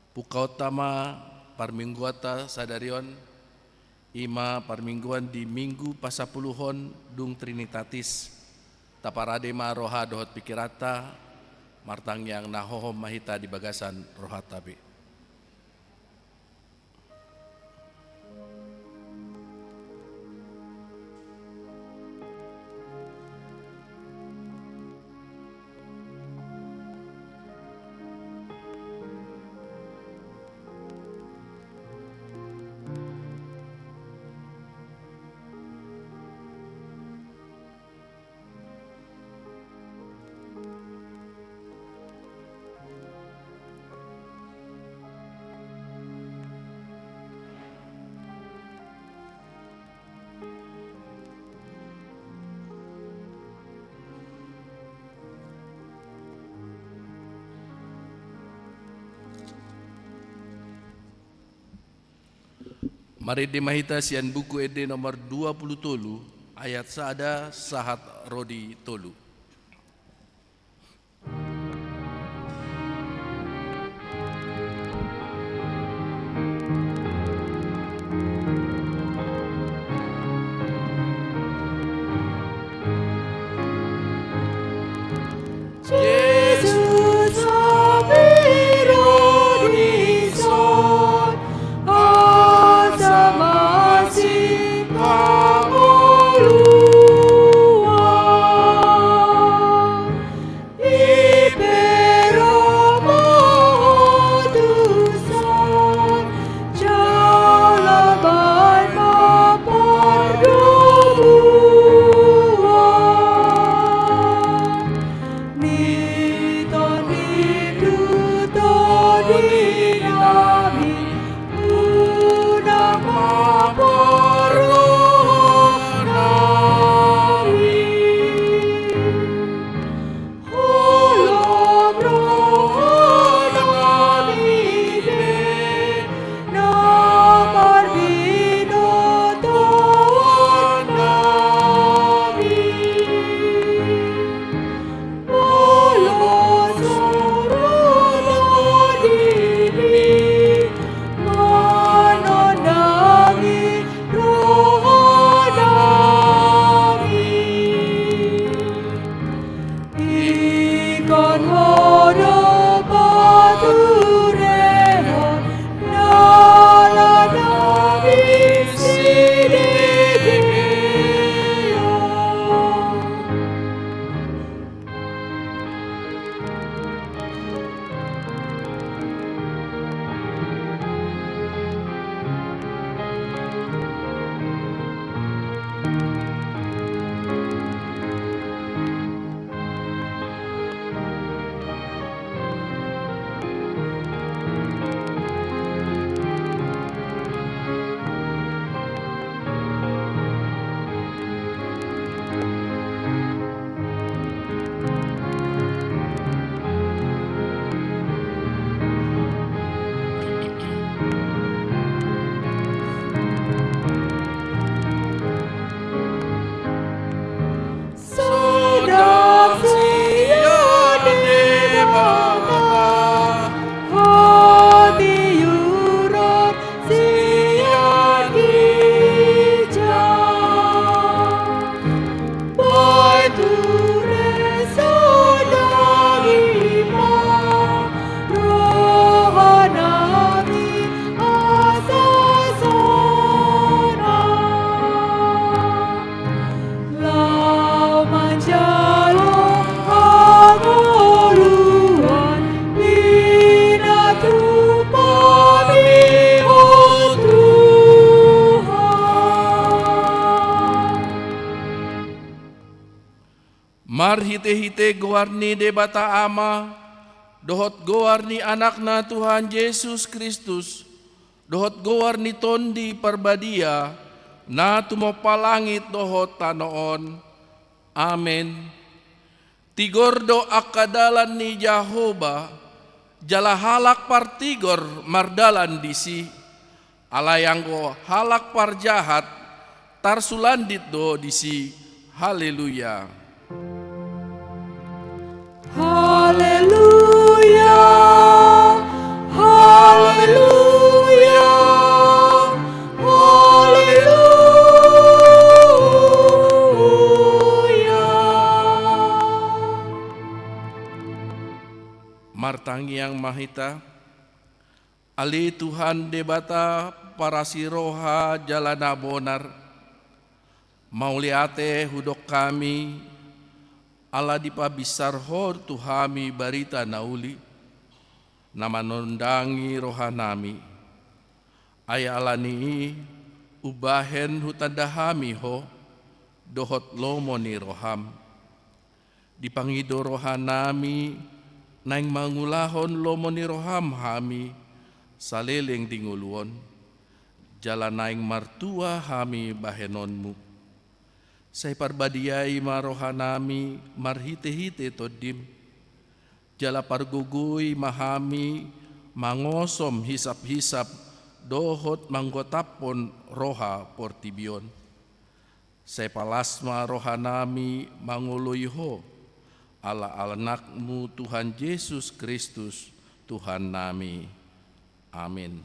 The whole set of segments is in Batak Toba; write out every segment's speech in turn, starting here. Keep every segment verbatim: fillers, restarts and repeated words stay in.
Pungkaonta ma parmingguanta sadari on, i ma parmingguan di Minggu Pasapuluhon dung Trinitatis. Taparade ma roha dohot pikiranta, martangiang na hohom ma hita di bagasan rohanta be. Marende ma hita sian Buku Ende nomor dua pulu tolu, ayat sada sahat ro di tolu. Jesus, hape ro dison, asa masip hangoluan. Ipe ro ma ho tuson, jala baen ma pardomuan. Ni Tondi tu tondinami, unang ma parrohanami. Holom rohanami be, na marbinotohon nami. Molo so ro Tondimi, manondangi rohanami. Ingkon Ho do paturehon dalanami sidegeon. Sonang sian Debata, hatiuron sian ginjang. Baen ture sonang i ma rohanami asa sonang. Laho manjalo hangoluan pinatupa-Mi, o Tuhan. Marhitehite goar ni Debata Ama, dohot goar ni Anakna Tuhan Jesus Kristus, dohot goar ni Tondi Parbadia, na tumompa langit dohot tano on. Amen. Tigor do angka dalan ni Jahowa, jala halak partigor mardalan disi. Alai anggo halak parjahat, tarsulandit do disi. Haleluya. Haleluya. Tangiang ma hita. Ale Tuhan Debata parasi roha jala na bonar, mauliate hudok hami, ala dipabinsar Ho tu hami barita na uli, na manondangi rohanami. Ai ala ni i, umbahen hutanda hami Ho, dohot lomo ni roham. Dipangido rohanami, naeng mangulahon lomo ni roham hami, saleleng di ngolu on, jala naeng martua hami bahenonmu. Sai parbadiai ma rohanami marhite-hite Tondim, jala pargogoi ma hami mangosom hisap-hisap dohot manggotaphon roha portibi on. Sai palas ma rohanami mangoloi Ho, ala Anakmu Tuhan Jesus Kristus, Tuhannami. Amin.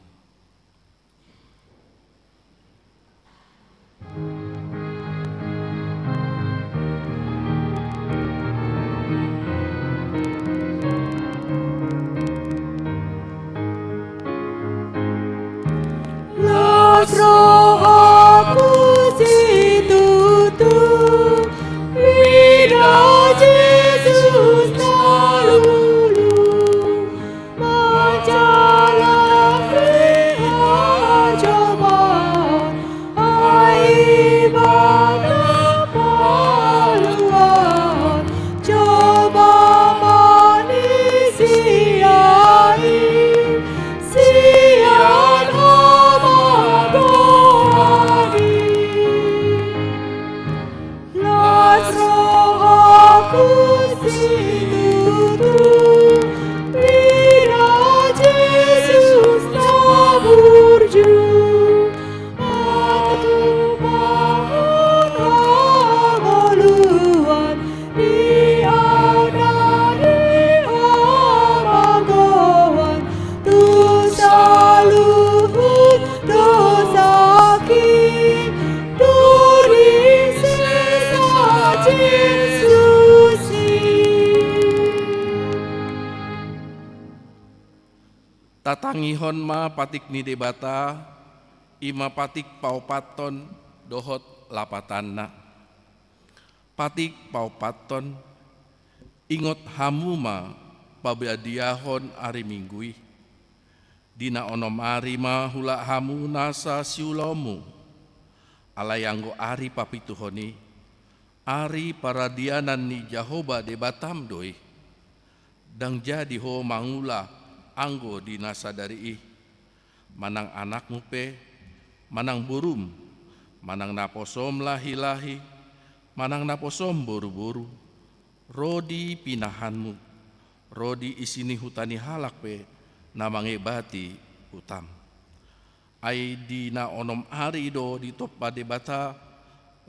Las rohaku situtu, mida Jesus na lulu. Manjalang di hajauon, ai Ibana paluahon, jolma manisia i, sian hamagoan i. Las rohaku situtu, mida Jesus na burju. Matupa hangoluan, di adat ni hamagoan, tu saluhut dosangki, do disesa Jesus i. Tatangihon ma patik ni Debata, i ma patik paopathon dohot lapatanna. Patik paopathon. Ingot hamu ma pabadiahon ari Minggu i. Di na onom ari ma huula hamu nasa siulaonmu. Alai anggo ari papituhon i, ari paradianan ni Jahowa Debatam do i. Ndang jadi ho mangula anggo di na sadari i. Manang anakmu pe, manang borum, manang naposom lahi-lahi, manang naposom boru-boru, ro di pinahanmu, ro di isi ni huta ni halak pe na mangebati hutam. Ai di na onom ari do ditompa Debata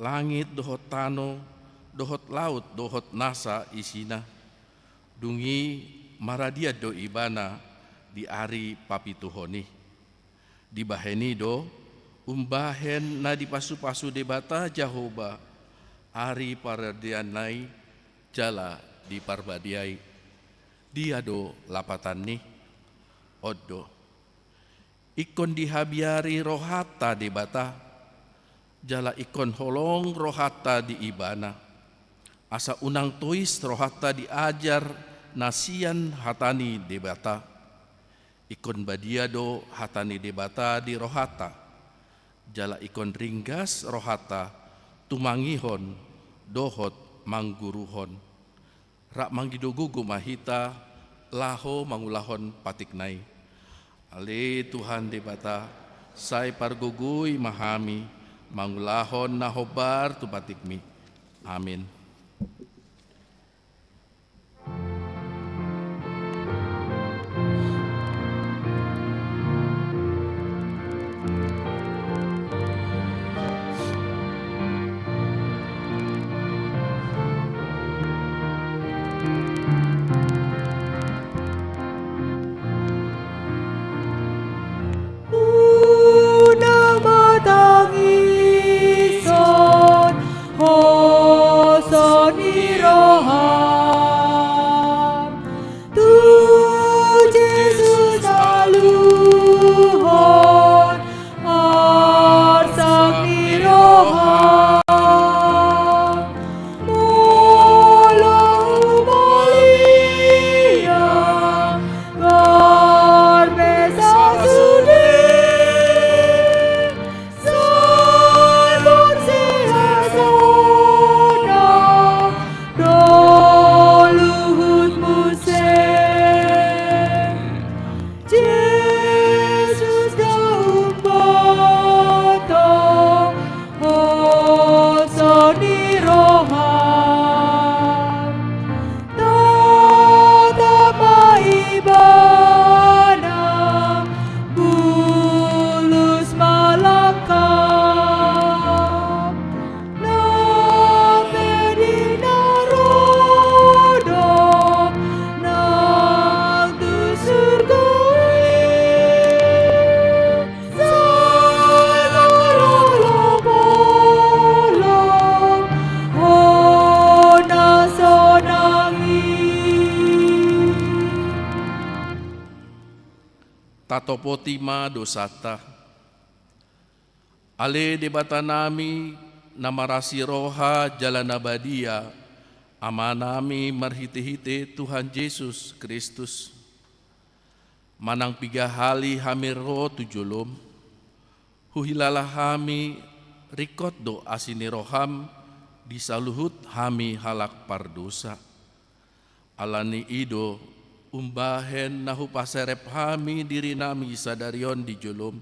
langit dohot tano, dohot laut dohot nasa isina. Dung i maradian do Ibana di ari papituhon i. Dibahen i do, umbahen na dipasu-pasu Debata Jahowa ari paradianna i jala diparbadiai. Dia do lapatan ni? On do. Ingkon dihabiari rohanta Debata, jala ingkon holong rohanta di Ibana. Asa unang tois rohanta di ajar na sian hata ni Debata. Ingkon badia do hata ni Debata di rohanta, jala ingkon ringgas rohanta tumangihon dohot mangguruhon. Rap mangido gogo ma hita laho mangulahon patikna i. Ale Tuhan Debata, sai pargogoi ma hami mangulahon na hombar tu patikmi. Amin. Unang ma tangison hoso ni Tuhan. Tatap ma Ibana, bulus ma langkam, nang pe di na rodop nang tu surgo i. Sai marolopolop hona sonang i. Tatopoti ma dosanta. Ale Debatanami, na marasi roha jala na badia, Amanami marhitehite Tuhan Jesus Kristus. Manang piga hali hami ro tu jolom, huhilala hami ringkot do asi ni roham di saluhut hami halak pardosa. Ala ni i do umbahen na hupaserep hami dirinami sadari on di jolom,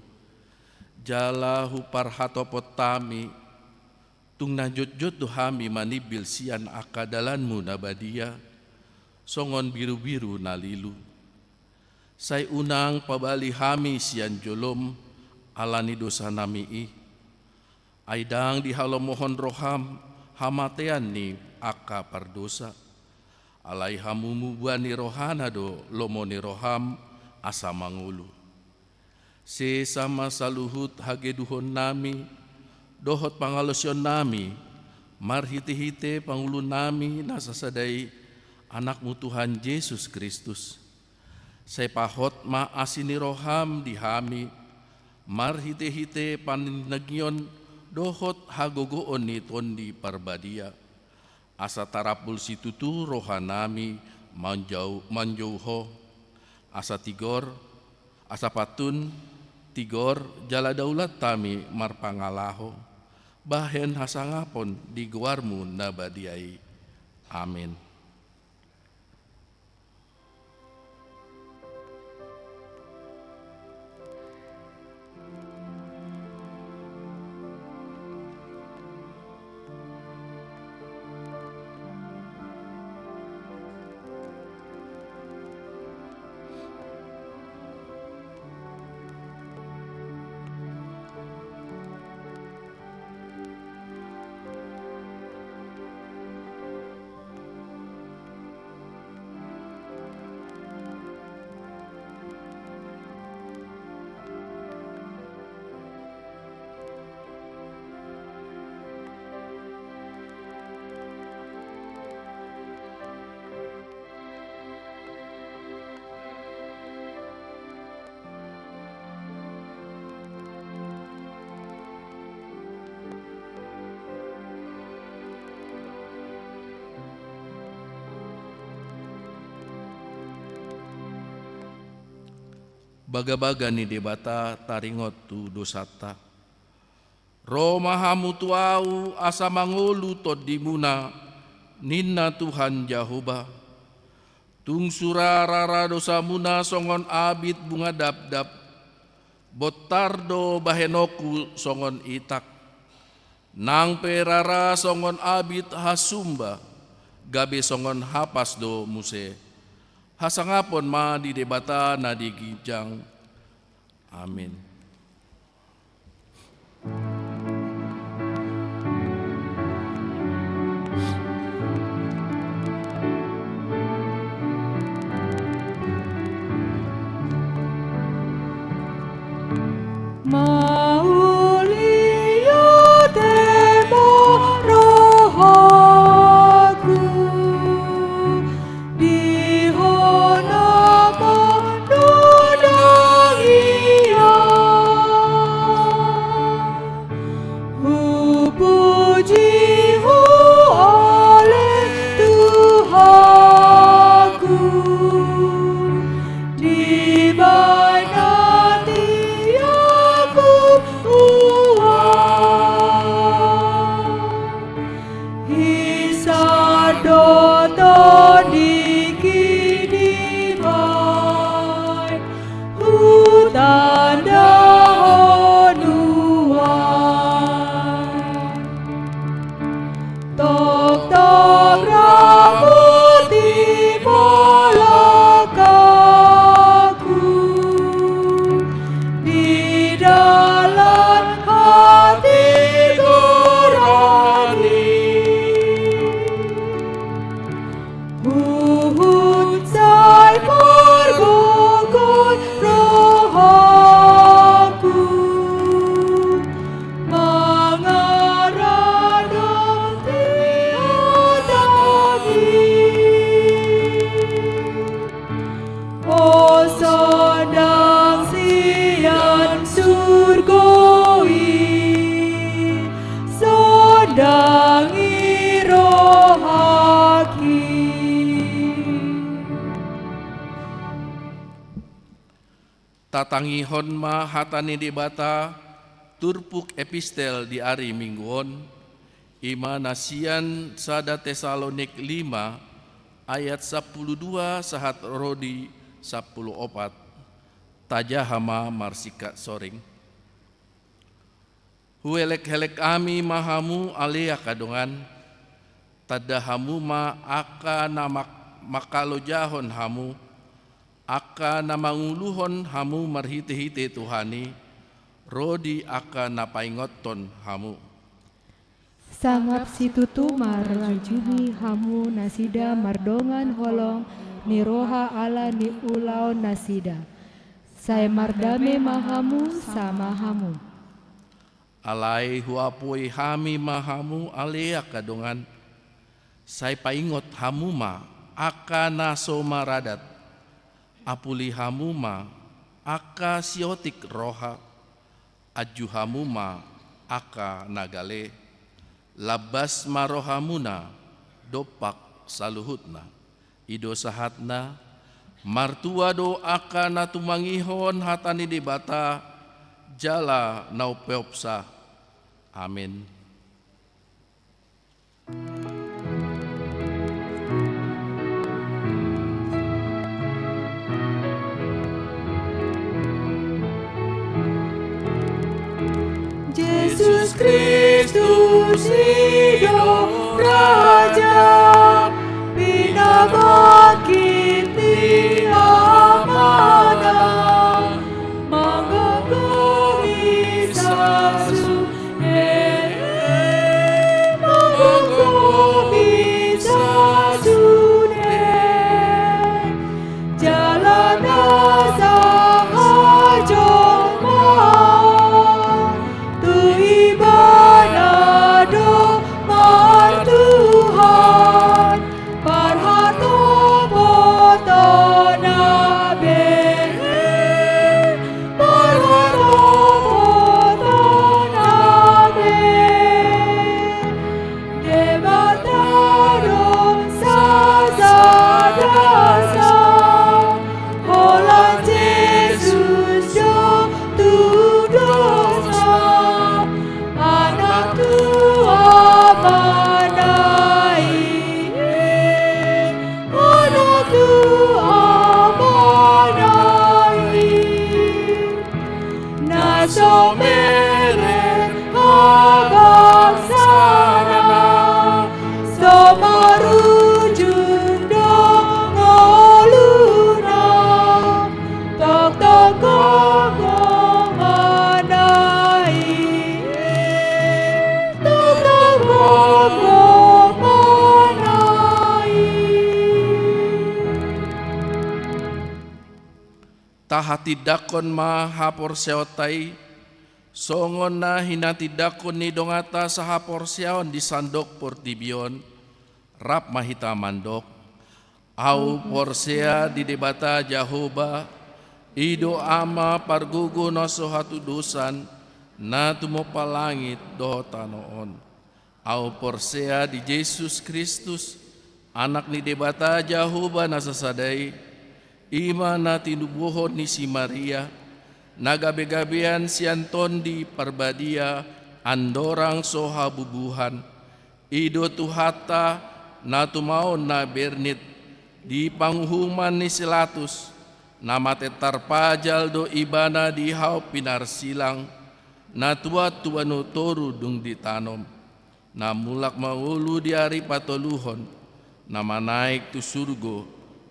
jala huparhatopot hami, tung na jotjot do hami manimbil sian angka dalanmu na badia, songon birubiru na lilu. Sai unang pabali hami sian jolom ala ni dosanami i. Ai ndang dihalomohon roham hamatean ni angka pardosa. Alai hamubaon ni rohana do lomo ni roham asa mangolu. Sesa ma saluhut hageduhonnami dohot pangalaosionnami marhitehite pangulunami na sasada i, Anakmu Tuhan Jesus Kristus. Sai pahot ma asi ni roham di hami marhitehite panangiangion dohot hagogoon ni Tondi Parbadia. Asa tarapul situtu rohanami manjou, manjou Ho. Asa tigor, asa pantun, tigor, jala daulat hami marpangalaho bahen hasangapon di goarmu na badia i. Amin. Bagabaga ni Debata taringot tu dosanta. Ro ma hamu tu Ahu asa mangolu tondimuna, ninna Tuhan Jahowa. Tung sura rara dosamuna songon abit bunga dapdap, bontar do bahenonku songon itak. Nang pe rara songon abit hasumba, gabe songon hapas do muse. Hasangapon ma di Debata na di ginjang. Amin. Mauliate ma rohaku di Ho na manonang i. Hupuji Ho, ale Tuhanku, di bagasan tiap uap. Hisan do tondingki dibahen hutanda ho nuaeng. Tong Tatangihon ma hata ni Debata turpuk epistel di ari Minggu on, i ma na sian sada Tesalonik lima ayat sampulu dua sahat ro di sampulu opat. Tajaha ma marsingkat soring. Huelek-helek hami ma hamu ale angka dongan, tanda hamu ma angka na mak-, mangkalojahon hamu, angka na manguluhon hamu marhite-hite Tuhan i, ro di angka na paingothon hamu. Sangap situtu marajumi hamu nasida mardongan holong ni roha ala ni ulaon nasida. Sai mardame ma hamu sama hamu. Alai huapoi hami ma hamu ale angka dongan, sai paingot hamu ma angka na so maradat, apuli hamu ma angka siotik roha, anju hamu ma angka na gale, lambas ma rohamuna dompak saluhutna. I do sahatna, martua do angka na tumangihon hata ni Debata jala na umpeopsa. Amen. Jesus Kristus i do Raja, pinabangkit ni Amana, manggogoi sasude, manggogoi sasude. Jala na sahat jolma on, tu Ibana do martuhan, parhatopotanna be, parhatopotanna be. Debata do sasada, holan Jesus do tudosan, Anak tu Amana i, Anak tu Amana i. Na so mereng habangsana, so marujung do ngoluna, tongtong gomgomna i, tongtong gomgomna i. Tahatindangkon ma haporseaonta i, songon na hinatindangkon ni donganta sahaporseaon di sandok portibi on. Rap ma hita mandok: Ahu porsea di Debata Jahowa, i do Ama pargogo na so hatudosan, na tumompa langit dohot tano on. Ahu porsea di Jesus Kristus, Anak ni Debata Jahowa na sasada i, i ma na tinubuhon ni si Maria, na gabegabean sian Tondi Parbadia, andorang so habubuhan. I do Tuhanta, na tumaon na bernit di panguhuman ni si Latus, na mate tarpajal do Ibana di hau pinarsilang, na tuat tu banua toru dung ditanom, na mulak mangolu di ari patoluhon, na manaek tu surgo,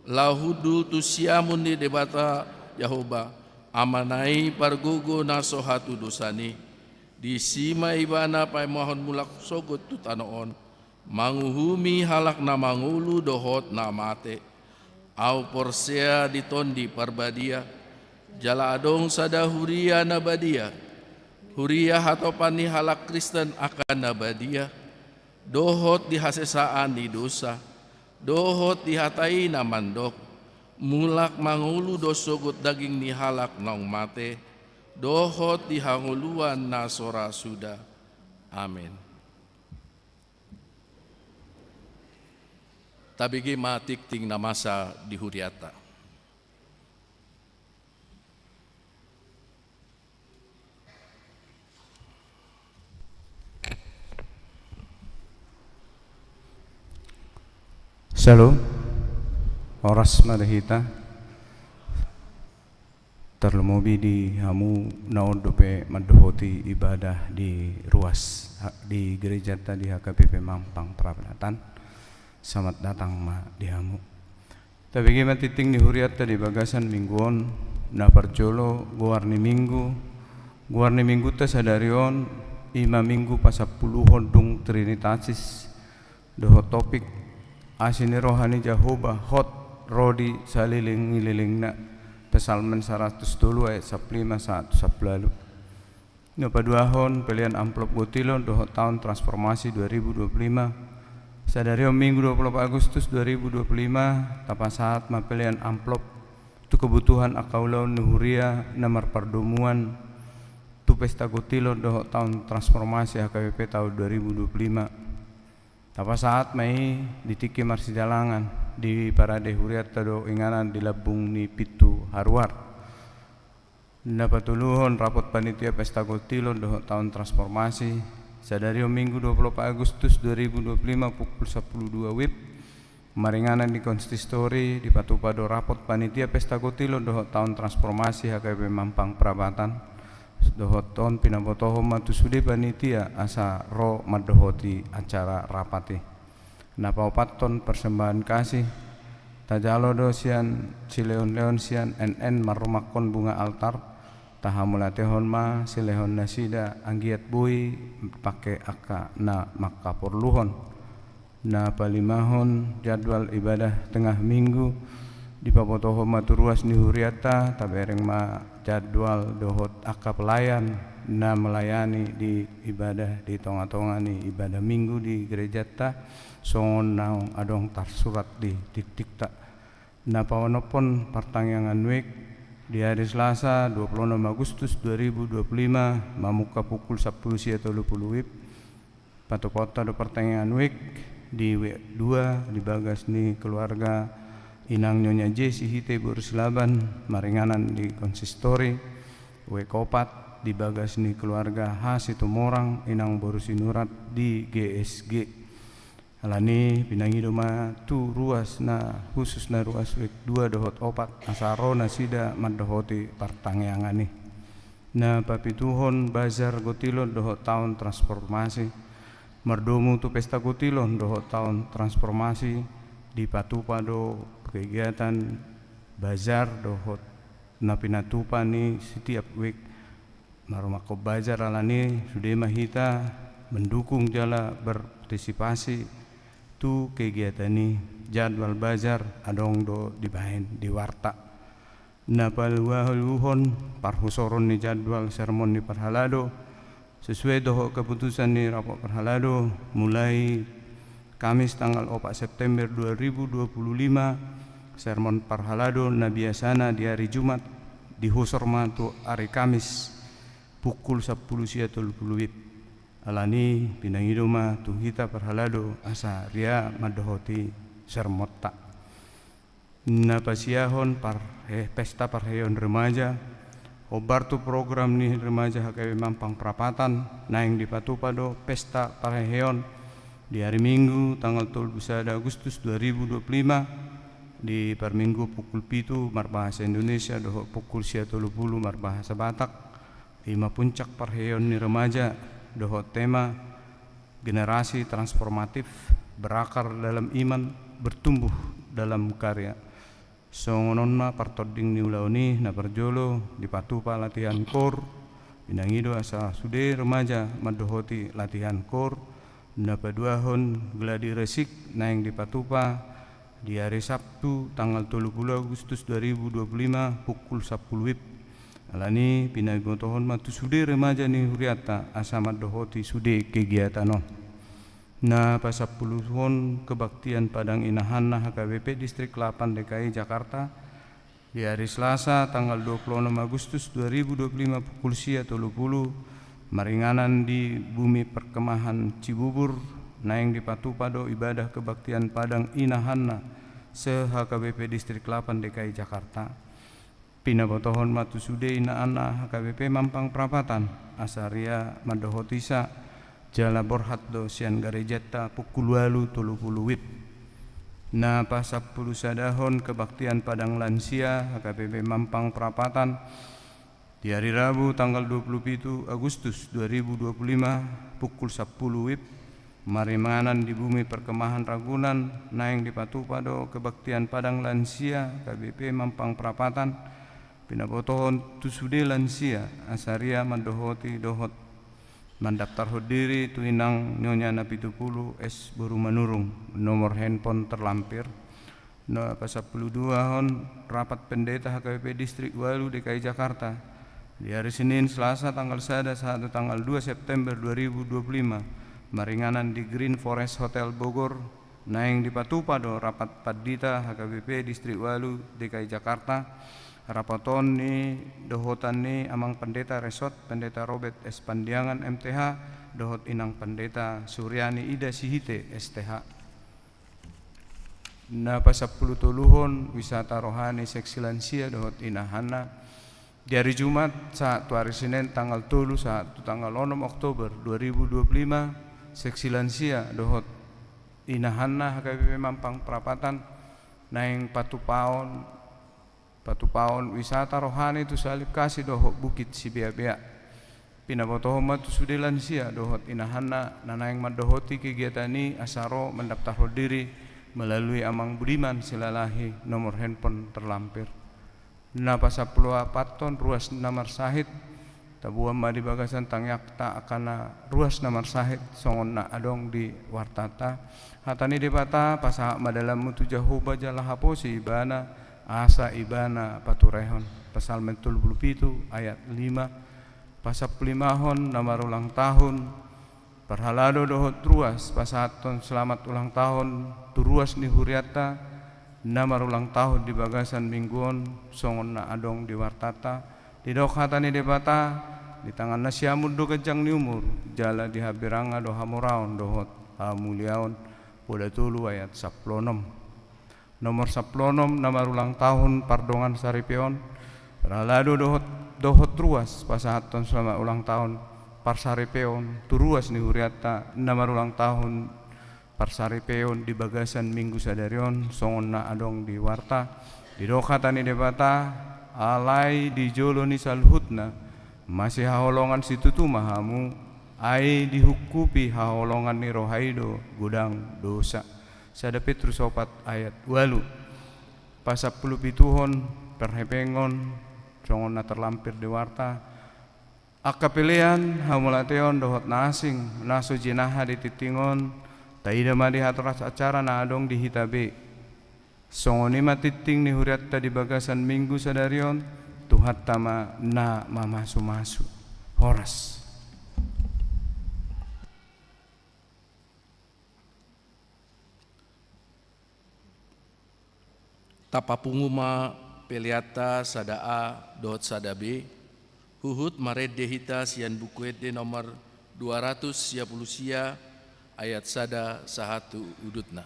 laho hundul tu siamun ni Debata Jahowa, Amana i pargogo na so hatudosan i. Disi ma Ibana paimahon mulak sogot tu tano on, manguhumi halak na mangolu dohot na mate. Ahu porsea di Tondi Parbadia, jala adong sada huria na badia, huria hatopan ni halak Kristen angka na badia, dohot di hasesaan ni dosa, dohot di hata i na mandok: Mulak mangolu do sogot daging ni halak naung mate, dohot di hangoluan na so ra suda. Amen. Tabege ma tingting na masa di hurianta. Shalom. Horas ma di hita. Tarlumobi di hamu na on dope mandohoti ibadah di ruas, ha-, di gerejanta di H K B P Mampang Prapatan. Selamat datang ma di hamu. Tabege ma tingting ni hurianta di bagasan minggu on. Na parjolo, goar ni minggu. Goar ni minggunta sadari on, i ma minggu pasampuluhon dung Trinitatis, dohot topik, Asi ni roha ni Jahowa hot ro di saleleng ni lelengna. Psalmen saratus tolu ayat sampulu lima sahat sampulu ualu. Na paduahon, pelean amplop gotilon dohot taon transformasi dua ribu dua puluh lima. Sadari on minggu dua puluh opat Agustus dua ribu dua puluh lima, tapasahat ma pelean amplop tu kebutuhan angka ulaon ni huria na marpardomuan tu pesta gotilon dohot taon transformasi H K B P taon dua ribu dua puluh lima. Tapasahat ma i di tingki marsidalangan di parade hurianta do inganan di lambung ni pintu haruar. Na patoluhon, rapot panitia pesta gotilon dohot taon transformasi. Sadari on minggu dua puluh opat Agustus dua ribu dua puluh lima pukul sampulu dua wib, maringanan di konsistori, dipatupa do rapot panitia pesta gotilon dohot taon transformasi H K B P Mampang Prapatan. Dohot on pinabotohon ma tu sude panitia asa ro mandohoti acara rapat i. Na paopathon, persembahan kasih. Tajalo do sian silehonlehon sian N N marrumangkon bunga altar. Tahamauliatehon ma silehon nasida anggiat boi pangke angka na mangkaporluhon. Na palimahon, jadwal ibadah tengah minggu. Dipabotohon ma tu ruas ni hurianta, tabereng ma jadwal dohot angka pelayan na melayani di ibadah di tongatonga ni ibadah minggu di gerejanta, songon naung adong tarsurat di tingtingta. Na paonomhon, partangiangan wijk. Di ari Selasa dua puluh onom Agustus dua ribu dua puluh lima, mamungka pukul sampulu sia tolu pulu wib, patupaonta do partangiangan wijk di wijk dua di bagas ni keluarga inang Nyonya J Sihite boru Silaban, maringanan di konsistori. Wijk opat di bagas ni keluarga H Situmorang inang boru Sinurat di G S G. Alani pinangido ma tu ruas na khusus na ruas wijk dua dohot opat asa ro nasida mandohoti partangiangan i. Na papituhon, bazar gotilon dohot taon transformasi. Mardomu tu pesta gotilon dohot taon transformasi, dipatupa do kegiatan bazar dohot na pinatupa ni setiap wijk. Marrumangkon bazar alani sude ma hita mendukung jala berpartisipasi tu kegiatan i. Jadwal bazar adong do dibahen di warta. Na paluahon, parhusoron ni jadwal sermon ni parhalado sesuai dohot keputusan ni rapat parhalado, mulai Kamis tanggal opat September dua ribu dua puluh lima, sermon parhalado na biasana di ari Jumat dihusor ma tu ari Kamis pukul sampulu sia tolu pulu wib. Alani pinangido ma tu hita parhalado asa ria mandohoti sermonta. Na pasiahon, par-, eh, pesta parheheon remaja. Hombar tu program ni remaja H K B P Mampang Prapatan, naeng dipatupa do pesta parheheon di ari Minggu tanggal tolu pulu sada Agustus dua ribu dua puluh lima, di parminggu pukul pitu marbahasa Indonesia dohot pukul sia tolu pulu marbahasa Batak. I ma puncak parheheon ni remaja dohot tema Generasi Transformatif, Berakar dalam Iman, Bertumbuh dalam Karya. Songon on ma partording ni ulaon i. Na parjolo, dipatupa latihan koor. Pinangido asa sude remaja mandohoti latihan koor. Na paduahon, gladi resik naeng dipatupa di ari Sabtu tanggal tolu pulu Agustus dua ribu dua puluh lima pukul sampulu wib. Alani pinabotohon ma tu sude remaja ni hurianta asa mandohoti sude kegiatan on. Na pasampuluhon, kebaktian Padang Inahanna H K B P Distrik lapan D K I Jakarta, di ari Selasa tanggal dua pulu onom Agustus dua ribu dua pulu lima pukul sia tolu pulu, maringanan di Bumi Perkemahan Cibubur, naeng dipatupa do ibadah kebaktian Padang Inahanna se-H K B P Distrik lapan D K I Jakarta. Pinabotohon ma tu sude inaan na H K B P Mampang Prapatan, asa ria mandohotisa, jala borhat do sian garejanta pukul ualu tolu pulu wib. Na pasampulu sadahon kebaktian padang lansia H K B P Mampang Prapatan di hari Rabu tanggal dua puluh pitu Agustus dua ribu dua puluh lima, pukul sampulu wib, maringanan di Bumi Perkemahan Ragunan. Naeng dipatupa do kebaktian padang lansia H K B P Mampang Prapatan. Pinabotohon tu sude lansia asa ria mandohoti dohot mandaftarhon diri tu inang Nyonya Napitupulu S Boru Manurung, nomor handphone terlampir. Na pasampulu duahon rapat pendeta H K B P Distrik Walu D K I Jakarta di hari Senin, Selasa tanggal sada sahat tu tanggal dua September dua ribu dua puluh lima, maringanan di Green Forest Hotel Bogor. Naeng dipatupa do rapat pandita H K B P Distrik Walu D K I Jakarta. Rapat on nidohotan ni Amang Pendeta Resort, Pendeta Robert S Pandiangan M T H, dohot Inang Pendeta Suryani Ida Sihite S T H. Na pasampulu toluhon wisata rohani seksi lansia dohot inahanna. Di hari Jumat sahat tu hari Senin tanggal tolu sahat tu tanggal onom Oktober dua ribu dua puluh lima, seksi lansia dohot inahanna H K B P Mampang Prapatan naeng patupaon, patupaon wisata rohani tu Salib Kasih dohot Bukit Sibeabea. Pinabotohon ma tu sude lansia dohot inahanna na naeng mandohoti kegiatan i asa ro mandaftarhon diri melalui Amang Budiman Silalahi, nomor handphone terlampir. Na pasampulu opathon ruas na marsahit. Taboan ma di bagasan tangiangta angka na ruas na marsahit songon na adong di wartata. Hata ni Debata: Pasahat ma dalanmu tu Jahowa jala haposi Ibana, asa Ibana paturehon. Psalmen tolu pulu pitu ayat lima. Pasampulu limahon na marulang tahun. Parhalado dohot ruas, pasahathon selamat ulang tahun tu ruas ni hurianta na marulang tahun di bagasan minggu on songon na adong di wartata. Didok hata ni Debata: Di tangan na siamun do ganjang ni umur, jala di hambirangna do hamoraon dohot hamuliaon. Poda tolu ayat sampulu onom. Nomor sampulu onom na marulang tahun pardongan saripeon. Parhalado dohot, dohot ruas, pasahathon selamat ulang tahun parsaripeon tu ruas ni hurianta na marulang tahun parsaripeon di bagasan minggu sadari on songon na adong di warta. Didok hata ni Debata: Alai di jolo ni saluhutna masihaholongan situtu ma hamu, ai dihungkupi haholongan ni roha i do godang dosa. Sada Petrus opat ayat ualu. Pasampulu pituhon parhepengon songon na terlampir di warta. Angka pelean, hamauliateon dohot na asing na so jinaha di tingting on, taida ma di hatoras acara na adong di hita be. Songon i ma tingting ni hurianta di bagasan minggu sadari on. Tuhanta ma na mamasumasu. Horas. Tapapungu ma peleanta sada A dohot sada B, huhut marende hita sian Buku Ende nomor dua ratus sia pulu sia, ayat sada sahat tu udutna.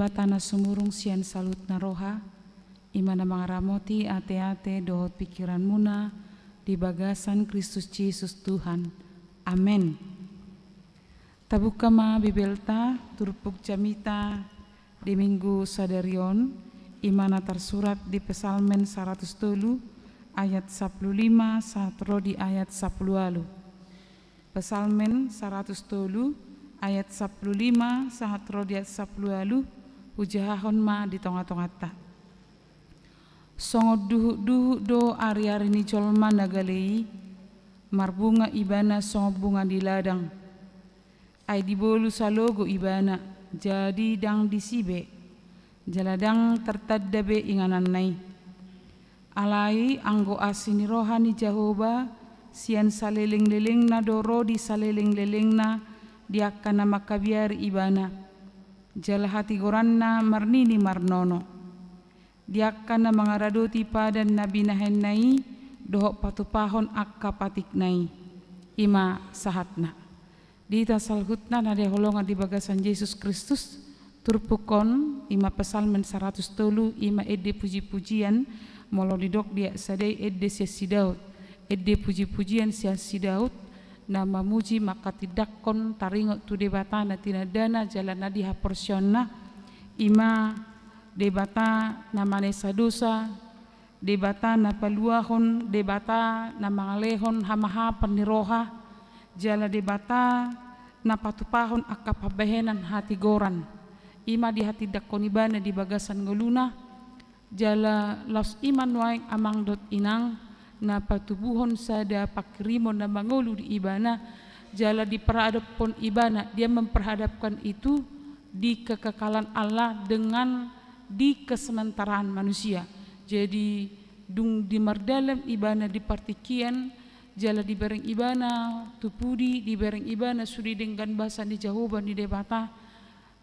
Debata na sumurung sian saluhutna roha, i ma na mangaramoti ateate dohot pingkiranmuna di bagasan Kristus Jesus Tuhan. Amen. Tabuka ma Bibelta, turpuk jamita di Minggu sadari on, i ma na tarsurat di Psalmen saratus tolu ayat sampulu lima sahat ro di ayat sampulu ualu. Psalmen saratus tolu ayat sampulu lima sahat ro di ayat sampulu ualu, hujahahon ma di tongatonganta. Songon duhutduhut do ariari ni jolma na gale i, marbunga ibana songon bunga di ladang. Ai dibolus alogo ibana, jadi ndang disi be, jala ndang tartanda be ingananna i. Alai anggo asi ni roha ni Jahowa sian salelenglelengna do ro di salelenglelengna di angka na mangkabiari ibana, jala hatigoranna marnini marnono. Di angka na mangaradoti padan na binahenna i dohot patupahon angka patikna i. I ma sahatna. Di hita saluhutna na hinaholongan di bagasan Jesus Kristus, turpuk on, i ma Psalmen saratus tolu, i ma ende pujipujian, molo didok di ayat sada i ende sian si Daud. Ende pujipujian sian si Daud, na mamuji manghatindanghon taringot tu Debata na tinandana jala na di haporseaonna, i ma Debata na manesa dosa, Debata na paluahon, Debata na mangalehon hamahapan ni roha, jala Debata na patupahon angka pambahenan hatigoran. I ma dihatindanghon ibana di bagasan ngoluna, jala laos i ma nuaeng amang dohot inang, na patubuhon sada panghirimon na mangolu di ibana, jala diperhadaphon ibana, dia memperhadapkan itu di kekekalan Allah dengan di kesementaraan manusia. Jadi, dung di mardalan ibana di partingkian, jala dibereng ibana tu pudi, dibereng ibana sude denggan basa ni Jahowa ni Debata,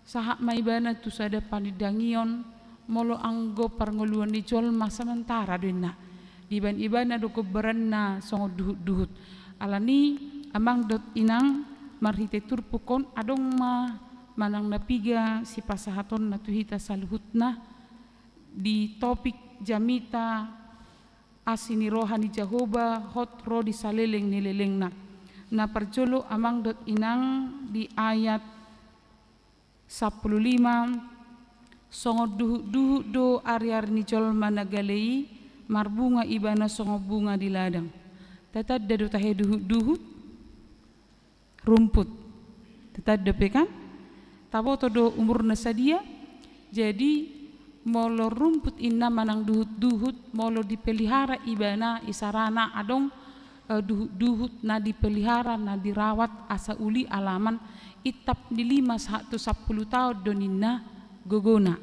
sahat ma ibana tu sada panindangion, molo anggo parngoluon ni jolma sementara do inna. Dibaen ibana do gombaranna songon duhutduhut. Alani, amang dohot inang, marhite turpuk on adong ma manang na piga sipasahatonna tu hita saluhutna di topik jamita asi ni roha ni Jahowa hot ro di saleleng ni lelengna. Na parjolo amang dohot inang di ayat sampulu lima, songon duhutduhut do ariari ni jolma na gale i, marbunga ibana songon bunga di ladang. Tatanda do tahe duhutduhut? Rumput. Tatanda pe kan? Taboto do umurna sadia? Jadi, molo rumput inna manang duhutduhut, molo dipelihara ibana, isarana adong, eh, duhutduhut na dipelihara, na dirawat, asa uli alaman, intap ni lima sahat tu sampulu taon do ninna gogona.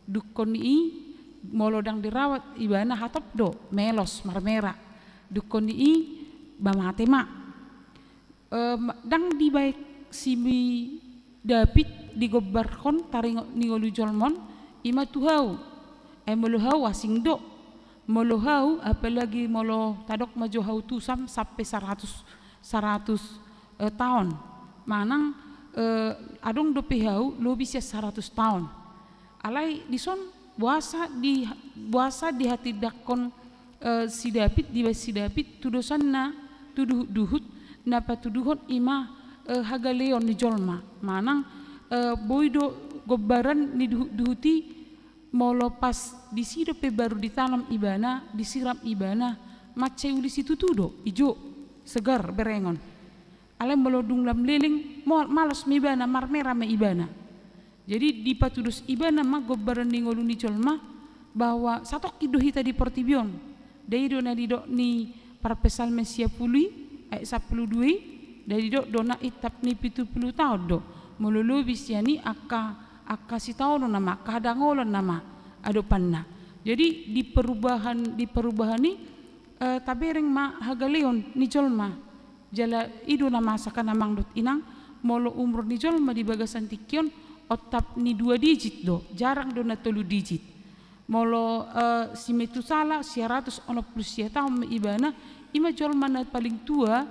Dungkon i, molo ndang dirawat ibana hatop do, melos, marmera. Dungkon i, ba mate ma. Em, ndang dibaen si David digombarhon taringot ni ngolu jolma on, i ma tu hau. Ai molo hau asing do. Molo hau, apalagi molo tadok ma jo hau tusam sampe saratus, saratus, eh, taon. Manang, eh, adong dope hau lobi sian saratus taon. Alai dison boasa di, boasa dihatindanghon, eh, si David, dibaen si David tu dosanna, tu duhutduhut, na patuduhon i ma, eh, hagaleon ni jolma. Manang, eh, boi do gombaran ni duhutduhut i, molo pas disi dope baru ditanam ibana, disiram ibana, mansai uli situtu do, ijo, segar, berengon. Alai molo dung lam leleng, mo-, malos ma ibana, marmera ma ibana. Jadi, dipatudos ibana ma gombaran ni ngolu ni jolma, bahwa satongkin do hita di portibi on. Ndai do na didok ni parpsalmen sia pulu i, ayat sampulu dua i, ndai didok do na intap ni pitu pulu taon do. Molo lobi sian i angka, angka sitaonon nama, angka hadangolan nama adopanna. Jadi, di perubahan, di perubahan i, eh, tabereng ma hagaleon ni jolma. Jala i do na masa kan amang dohot inang, molo umur ni jolma di bagasan tingki on, intap ni dua digit do, jarang do na tolu digit. Molo, eh, si Metusala, sia ratus onom pulu sia taon ma ibana, i ma jolma na paling tua,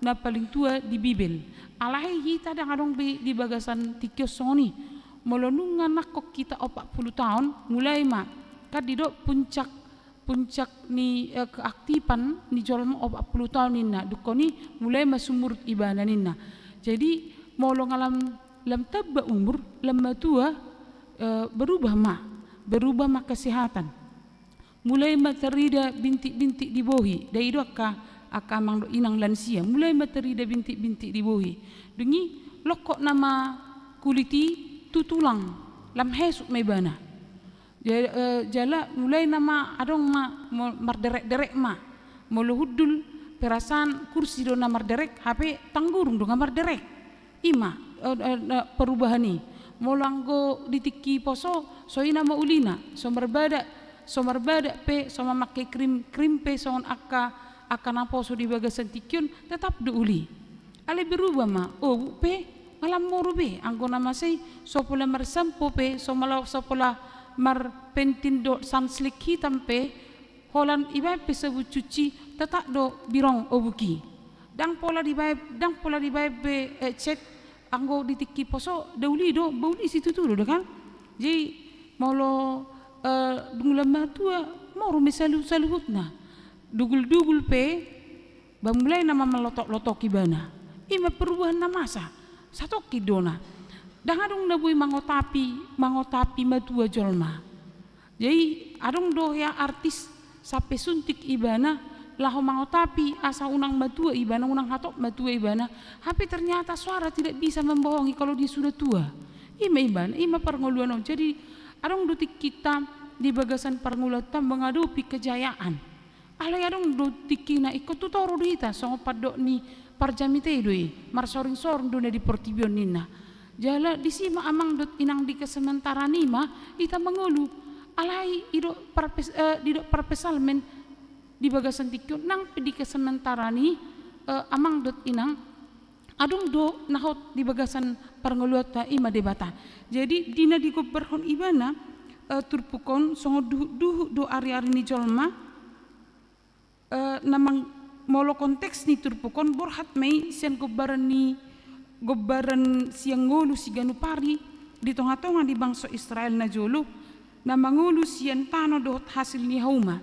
na paling tua di Bibel. Alai hita ndang adong be di bagasan tingki on songon i. Molo nunga nangkok hita opat pulu taon, mulai ma, kan didok puncak, puncak ni, eh, keaktifan ni jolma opat pulu taon ninna, dungkon i mulai ma sumurut ibana ninna. Jadi, molo nga lam, lam tamba umur, lam matua, eh, berubah ma, berubah ma kesehatan. Mulai ma tarida bintik-bintik di bohi, dai do angka, angka amang dohot inang lansia, mulai ma tarida bintik-bintik di bohi. Dung i, longkot nama kulit i tu tulang, lam hesuk ma ibana. Ja-, eh, jala mulai nama adong ma, mo-, marderek-derek ma. Molo hundul, perasaan kursi do na marderek, hape tanggurung do nga marderek. I ma, eh, eh, eh, perubahan i. Molo anggo di tingki poso, so i nama ulina, so marbadak, so marbadak pe, so mamangke krim, krim pe, songon angka, angka na poso di bagasan tingki on, tetap do uli. Alai berubah ma, obuk pe, nga lam moru be, anggo na masa i, so pola marsampo pe, so mala-, so pola marpentin dohot sunslick hitam pe, holan dibaen pe sabun cuci, tetap do birong obuk i. Ndang pola dibaen, ndang pola dibaen be, eh, cat, anggo di tingki poso, nda uli do, ba uli situtu do, kan? Jadi, molo, eh, dung lam matua, moru ma i salu-, saluhutna. Dugul-dugul pe, ba mulai nama malotok-lotok ibana. I ma perubahan na masa, satongkin do na. Ndang adong na boi mangotapi, mangotapi matua jolma. Jadi, adong do hea artis sampe suntik ibana, laho mangotapi asa unang matua ibana, unang hatop matua ibana, hape ternyata suara tidak bisa membohongi kalau dia sudah tua. I ma ibana, i ma parngoluan on. Jadi, adong do tingkinta di bagasan parngoluanta mengadopi kejayaan. Alai adong do tingkina ingkon tu toru do hita, songon pandok ni parjamita i do i, marsoring-soring do na di portibi on ninna. Jala disi ma amang dohot inang di kesementaraan i ma hita mangolu. Alai didok parpes-, eh, didok parpsalmen di bagasan tingki on nang pe di kesementaraan i, eh, amang dohot inang, adong do na hot di bagasan parngoluanta i ma Debata. Jadi di na digombarhon ibana, eh, turpuk on songon duhut-duhut do ari-ari ni jolma, eh, na mang-, molo konteks ni turpuk on borhat ma i sian gombaran ni, gombaran sian ngolu siganup ari di tonga-tonga ni bangso Israel na jolo, na mangolu sian tano dohot hasil ni hauma.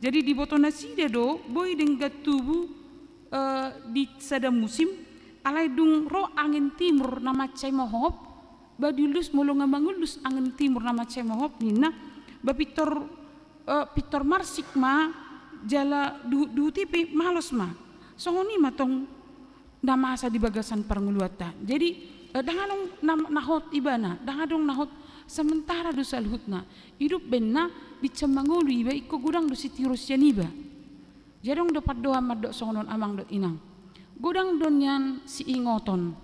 Jadi diboto nasida do boi denggan tubu, eh, di sada musim, alai dung ro angin timur na mansai mohop, ba diullus molo nga mangullus angin timur na mansai mohop ninna, ba pintor, eh, pintor marsik ma, jala duhut-duhut i pe malos ma. Songon i ma tong na masa di bagasan parngoluanta. Jadi, eh, ndang adong na, na hot ibana, ndang adong na hot, sementara do saluhutna. Idop baenna, binsan mangolu iba ingkon godang do sitiruon sian iba. Jadi adong do pandohan mandok songon on amang dohot inang. Godang do nian siingoton,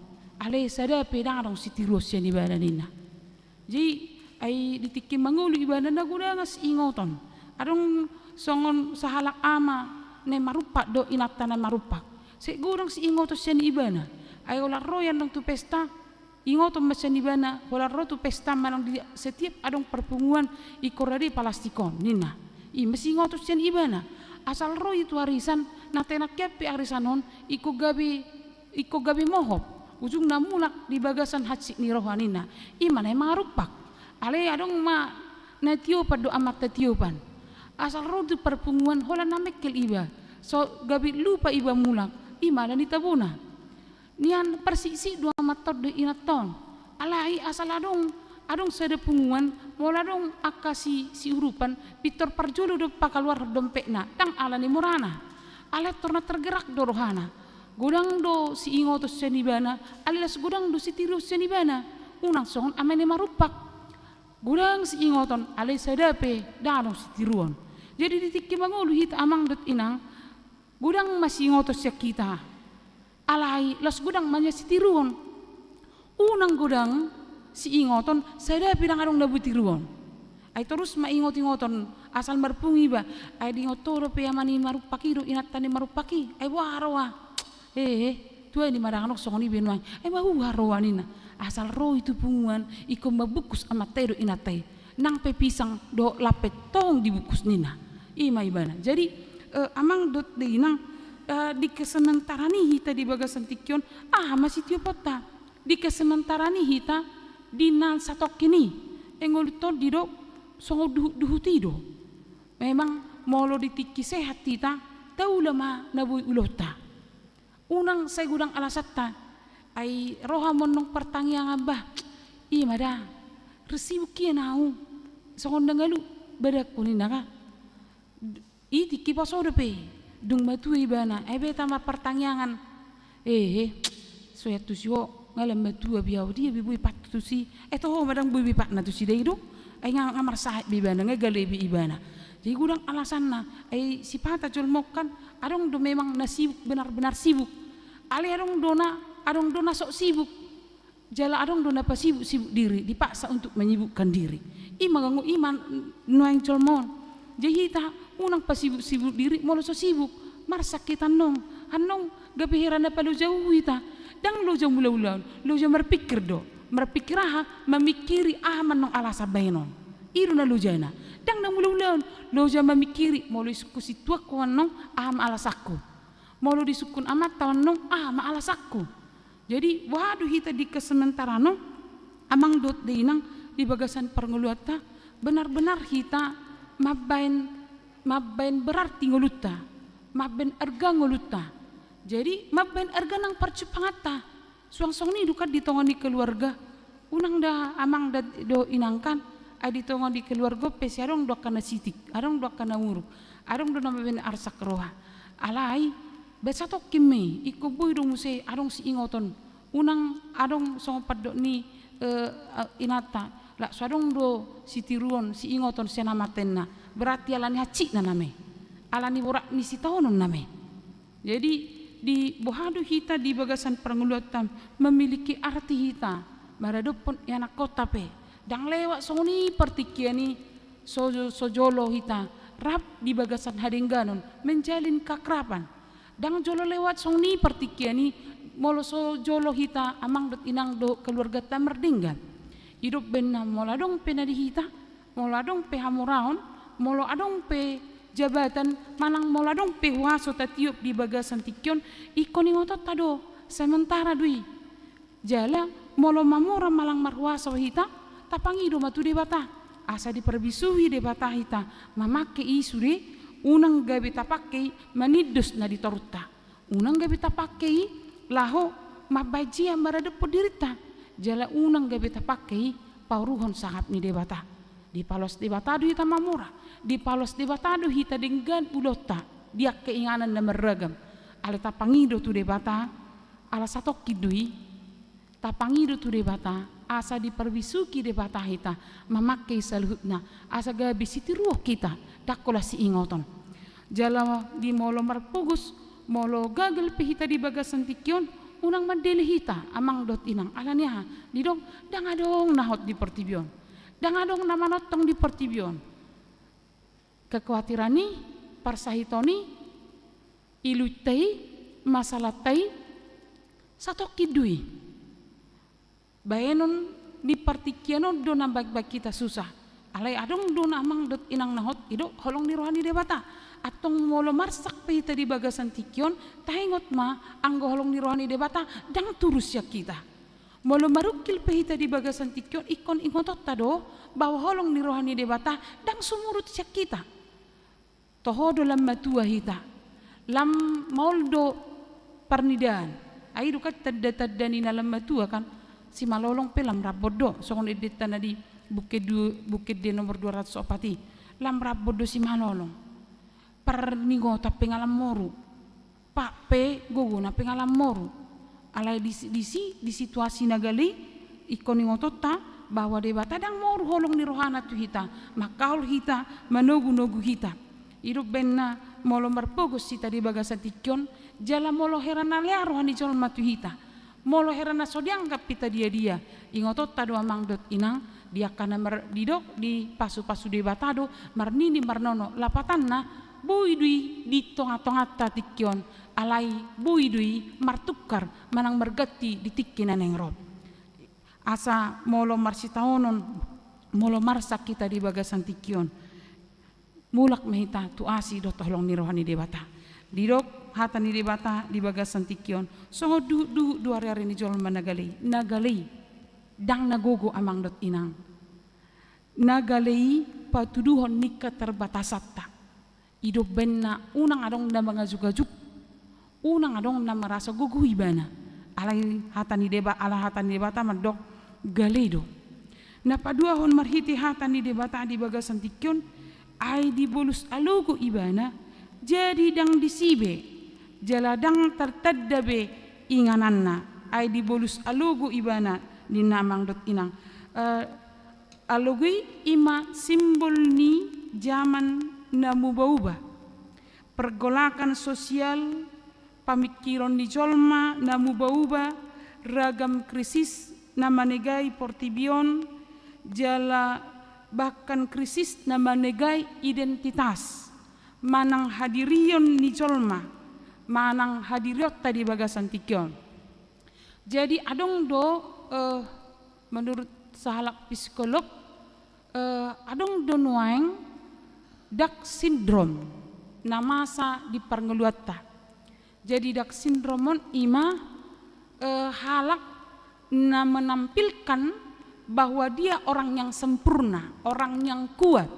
alai sada pe ndang adong sitiruon sian ibana ninna. Jadi, ai di tingki mangolu ibana na godang siingoton. Adong songon sahalak ama na marumpak dohot inanta na marumpak. Sai godang siingoton sian ibana. Ai holan ro i andang tu pesta, ingoton ma sian ibana, holan ro tu pesta manang di setiap adong parpunguan ingkon rade palastik on, ninna. I ma siingoton sian ibana. Asal ro i tu arisan, na tenang hian pe arisan on, ingkon gabe, ingkon gabe mohop. Ujungna mulak di bagasan hansit ni roha ninna. I ma na i mangarumpak. Alai adong ma na tiopan dohot amanta tiopan. Asal ro tu parpunguan holan na mengkel iba. So gabe lupa iba mulak. I ma ala ni tabona. Nian parsiksik do amanta on dohot inanta on. Alai asal adong, adong sada punguan, molo adong angka si, siurupan, pintor parjolo do pakaluarhon dompetna, ndang ala ni morana. Alai tor na tergerak do rohana. Godang do siingoton sian ibana, alai las godang do sitiruon sian ibana. Unang songon ama na marumpak. Godang siingoton, alai sada pe ndang adong sitiruon. Jadi di tingki mangolu hita amang dohot inang, godang ma siingoton sian hita. Alai las godang ma nian sitiruon. Unang godang siingoton, sada pe ndang adong na boi tiruon. Ai torus ma ingot-ingoton, asal marpungu iba, ai diingot ho dope ama na marumpak i dohot inanta na marumpak i, ai boha roha. Eh, tua i ma ndang adong songon i be nuaeng. Ai boha roha ninna. Asal ro i tu punguan, ingkon mambungkus amanta i dohot inanta i. Nang pe pisang dohot lampet tong dibungkus ninna. I ma ibana. Jadi, eh, amang dohot inang, eh, di kesementaraan i hita di bagasan tingki on, aha ma sitioponta? Di kesementaraan i hita, di na satongkin i, e ngolunta on didok songon duhut-duhut i do. Memang molo di tingki sehat hita, taula ma na boi ulaonta. Unang sai godang alasanta, ai ro hamu annon partangiangan, bah, i ma da, ro sibuk hian ahu, songon na ngalu badanku ninna kan. I tingki poso dope, dung matua ibana, ai beta ma partangiangan. Ehe, so iantusi ho, nga lam matua be ahu, dia be boi patna tusi. E toho ma ndang boi be patna tusi da i do. Ai nga, nga marsahat be ibana, nga gale be ibana. Jadi godang alasanna, ai sipata jolma on kan, adong do memang na sibuk, benar-benar sibuk. Alai adong do na, adong do na sok sibuk. Jala adong do na pasibuk-sibuk diri, dipaksa untuk menyibukkan diri. I ma ganggu, i ma nuaeng jolma on. Jadi hita, unang pasibuk-sibuk diri, molo so sibuk, marsak hita annon. Annon, gabe hira na paloja uhu hita. Ndang loja mangula ulaon, loja marpikir do. Marpikir aha, mamikiri aha ma annon alasan bahenon. I do na lojana. Ndang na mangula ulaon, loja mamikiri, molo disungkun situangku annon, aha ma alasanku. Molo disungkun amanta annon, aha ma alasanku. Jadi, boha do hita di kesementaraon on, amang dohot inang, di bagasan parngoluanta, benar-benar hita mambaen, mambaen berarti ngolunta, mambaen arga ngolunta. Jadi, mambaen arga nang parjumpanganta. Suang songon i do kan di tonga ni keluarga. Unang da amang da dohot inang kan, ai di tonga ni keluarga pe sai adong do angka na sitik, adong do angka na muruk, adong do na mambaen arsak roha. Alai, ba satongkin ma i, ingkon boi do muse adong siingoton. Unang adong songon pandok ni, eh, inanta, lak so adong do sitiruon, siingoton, sian amatenna. Berarti ala ni hansit na nama i. Ala ni borat ni sitaonon nama i. Jadi, di boha do hita di bagasan parngoluanta memiliki arti hita maradophon ianakhonta pe. Ndang lewat songon i partingkian i so, so jolo hita rap di bagasan hadengganon, menjalin keakraban. Ndang jolo lewat songon i partingkian i molo so jolo hita amang dohot inang dohot keluarganta mardenggan. Idop baenna molo adong pe na di hita, molo adong pe hamoraon, molo adong pe jabatan, manang molo adong pe huaso tatiop di bagasan tingki on, ingkon ingotonta do, sementara do i. Jala, molo mamora manang marhuaso hita, tapangido ma tu Debata. Asa diparbisuhi Debata hita, mamangke i sude, unang gabe tapangke i manindos na di torunta. Unang gabe tapangke i laho mambahen jea maradophon dirinta, jala unang gabe tapangke i pauruhon sangap ni Debata. Dipaloas Debata do hita mamora, dipaloas Debata do hita denggan ulaonta di angka inganan na marragam. Alai tapangido tu Debata, ala satongkin do i, tapangido tu Debata, asa diparbisuhi Debata hita, mamangke i saluhutna, asa gabe sitiruon hita, ndang holan siingoton. Jala di molo marpogos, molo gagal pe hita di bagasan tingki on, unang mandele hita, amang dohot inang, ala ni aha, didok, ndang adong na hot di portibi on. Ndang adong na manongtong di portibi on. Kekhawatiran i, parsahiton i, iluinta i, masalanta i, satongkin do i. Baenon di partingkian on do na baen-baen hita susah. Alai adong do na amang dohot inang na hot, i do holong ni roha ni Debata. Antong molo marsak pe hita di bagasan tingki on, taingot ma, anggo holong ni roha ni Debata, ndang turus sian hita. Molo marungkil pe hita di bagasan tingki on, ingkon ingotonta do, bahwa holong ni roha ni Debata, ndang sumurut sian hita. Toho do lam matua hita. Lam maol do parnidaan. Ai do kan tanda-tanda ni na lam matua kan. Simalolong pe lam rambot do. Songon endenta na di buku du-, buku ende nomor dua ratus opat i. Lam rambot do simalolong. Parningotan pe nga lam moru. Pat pe gogona pe nga lam moru. Alai di, disi, di situasi na gale i, ingkon ingotonta, bahwa Debata ndang moru holong ni rohana tu hita, mangkaol hita, manogu-nogu hita. I do umbahen na molo marpogos hita di bagasan tingki on, jala molo hera na lea roha ni jolma tu hita, molo hera na so dianggap hita dia-dia, ingotonta do amang dohot inang, di angka na mar-, didok, dipasu-pasu Debata do, marnini marnono, lapatanna, boi do i di tonga-tonganta tingki on, alai boi do i martukar, manang marganti di tingki na naeng ro. Asa molo marsitaonon, molo marsak hita di bagasan tingki on, mulak ma hita tu asi dohot holong ni roha ni Debata. Didok hata ni Debata di bagasan tingki on, songon duhut-duhut do ari-ari ni jolma na gale i, na gale i. Ndang na gogo amang dohot inang. Na gale i patuduhon ni keterbatasanta. I do umbahen na unang adong na mangajuk-ajuk, unang adong na merasa gogo ibana. Alai hata ni Deba-, ala hata ni Debata mandok gale do. Na paduahon marhite hata ni Debata di bagasan tingki on, ai dibolus alogo ibana, jadi ndang disi be, jala ndang tertanda be ingananna, ai dibolus alogo ibana, ninna amang dohot inang. Eh, alogo i ima simbol ni jaman na muba-uba. Pergolakan sosial, pamingkiron ni jolma na muba-uba, ragam krisis na manegai portibi on, jala bahkan krisis na manegai identitas, manang hadirion ni jolma, manang hadirionta di bagasan tingki on. Jadi adong do, eh, menurut sahalak psikolog, eh, adong do nuaeng dark syndrome na masa di parngoluanta. Jadi dark syndrome on ima, eh, halak na menampilkan bahwa dia orang yang sempurna, orang yang kuat.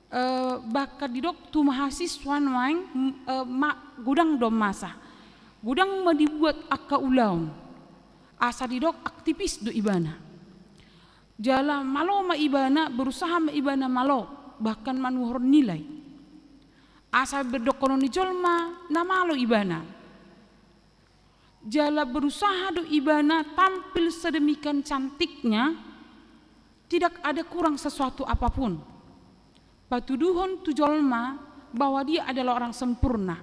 Eh, bahkan didok tu mahasiswa nuaeng, m-, eh, ma-, godang do masa. Godang ma dibuat angka ulaon. Asa didok aktivis do ibana. Jala malo ma ibana, berusaha ma ibana malo, bahkan manuhor nilai. Asa be-, dohonon ni jolma na malo ibana. Jala berusaha do ibana tampil sedemikian cantiknya, tidak ada kurang sesuatu apapun. Patuduhon tu jolma bahwa dia adalah orang sempurna.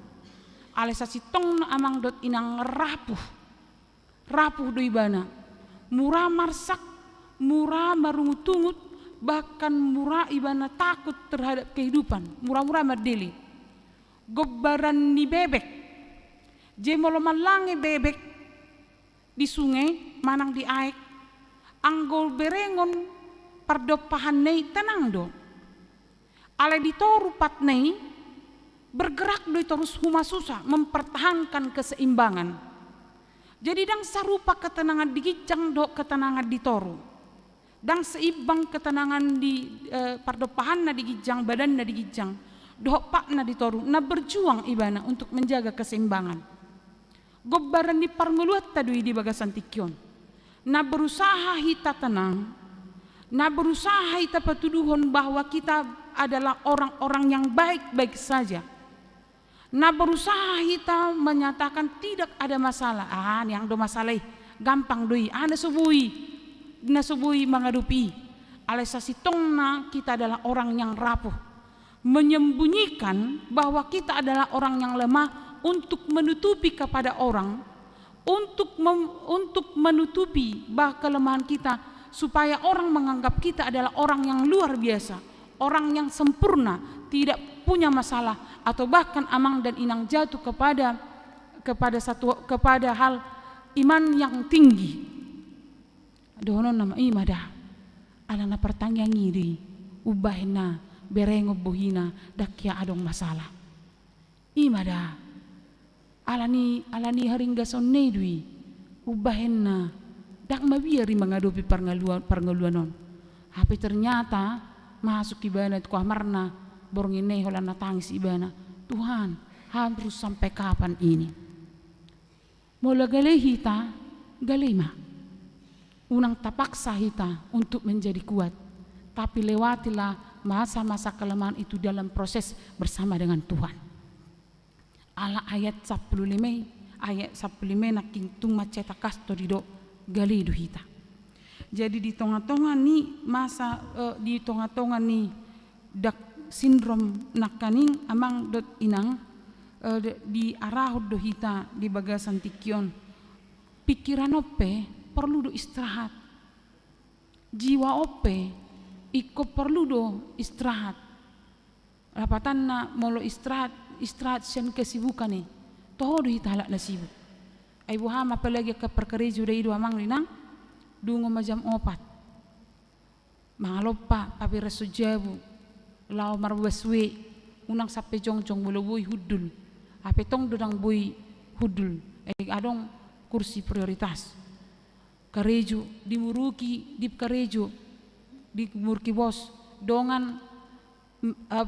Alai sasintongna amang dohot inang rapuh. Rapuh do ibana. Mura marsak, mura marungut-ungut, bahkan mura ibana takut terhadap kehidupan. Mura-mura mandele. Gombaran ni bebek. Jei molo mallange bebek di sunge manang di aek, anggo berengon pardompahanna i tenang do. Alai di toru patna i, bergerak do i torus huma susah mempertahankan keseimbangan. Jadi ndang sarupa ketenangan di ginjang dohot ketenangan di toru. Ndang seimbang ketenangan di, eh, pardompahanna di ginjang, badanna di ginjang, dohot patna di toru, na berjuang ibana untuk menjaga keseimbangan. Gombaran ni parngoluanta do i di bagasan tingki on. Na berusaha hita tenang, na berusaha hita patuduhon bahwa kita adalah orang-orang yang baik-baik saja. Na berusaha hita menyatakan tidak ada masalah. Ah, niang do masalah i, gampang do i. Ah, na so boi, na so boi mangadopi i. Alai sasintongna kita adalah orang yang rapuh. Menyembunyikan bahwa kita adalah orang yang lemah untuk menutupi kepada orang, untuk mem-, untuk menutupi bah kelemahan kita, supaya orang menganggap kita adalah orang yang luar biasa, orang yang sempurna, tidak punya masalah, atau bahkan amang dan inang jatuh kepada, kepada satu, kepada hal iman yang tinggi. Dohononna ma, ima da. Ala na partangiang i do i, umbahen na berengon bohina, ndang hea adong masalah. Ima da. Ala ni, ala ni haringgasonna i do i, umbahen na ndang mabiar i mangadopi parngoluan, parngoluan on. Hape ternyata masuk ibana tu kamarna, borngin na i holan na tangis ibana. Tuhan, harus sampai kapan ini? Molo gale hita, gale ma. Unang tapaksa hita untuk menjadi kuat, tapi lewatilah masa-masa kelemahan itu dalam proses bersama dengan Tuhan. Ala ayat sampulu lima i, ayat sampulu lima i nangkin tung mansai tangkas do didok gale do hita. Jadi di tonga-tonga ni masa, eh, di tonga-tonga ni dark syndrome nangkaning amang dohot inang, eh, d-, diarahon do hita di bagasan tingki on. Pikiran on pe porlu do istirahat. Jiwa on pe ingkon porlu do istirahat. Lapatanna molo istirahat, istirahat sian kesibukan i. Toho do hita halak na sibuk. Ai boha ma apalagi angka parkarejo da i do amang inang, dungo ma jam opat. Mangalompa, paberashon jabu, laho marbusway, unang sampe jongjong molo boi hundul. Hape tong do ndang boi hundul, eh, adong kursi prioritas. karejo, dimuruki di karejo, dimuruki bos, dongan, m-, a,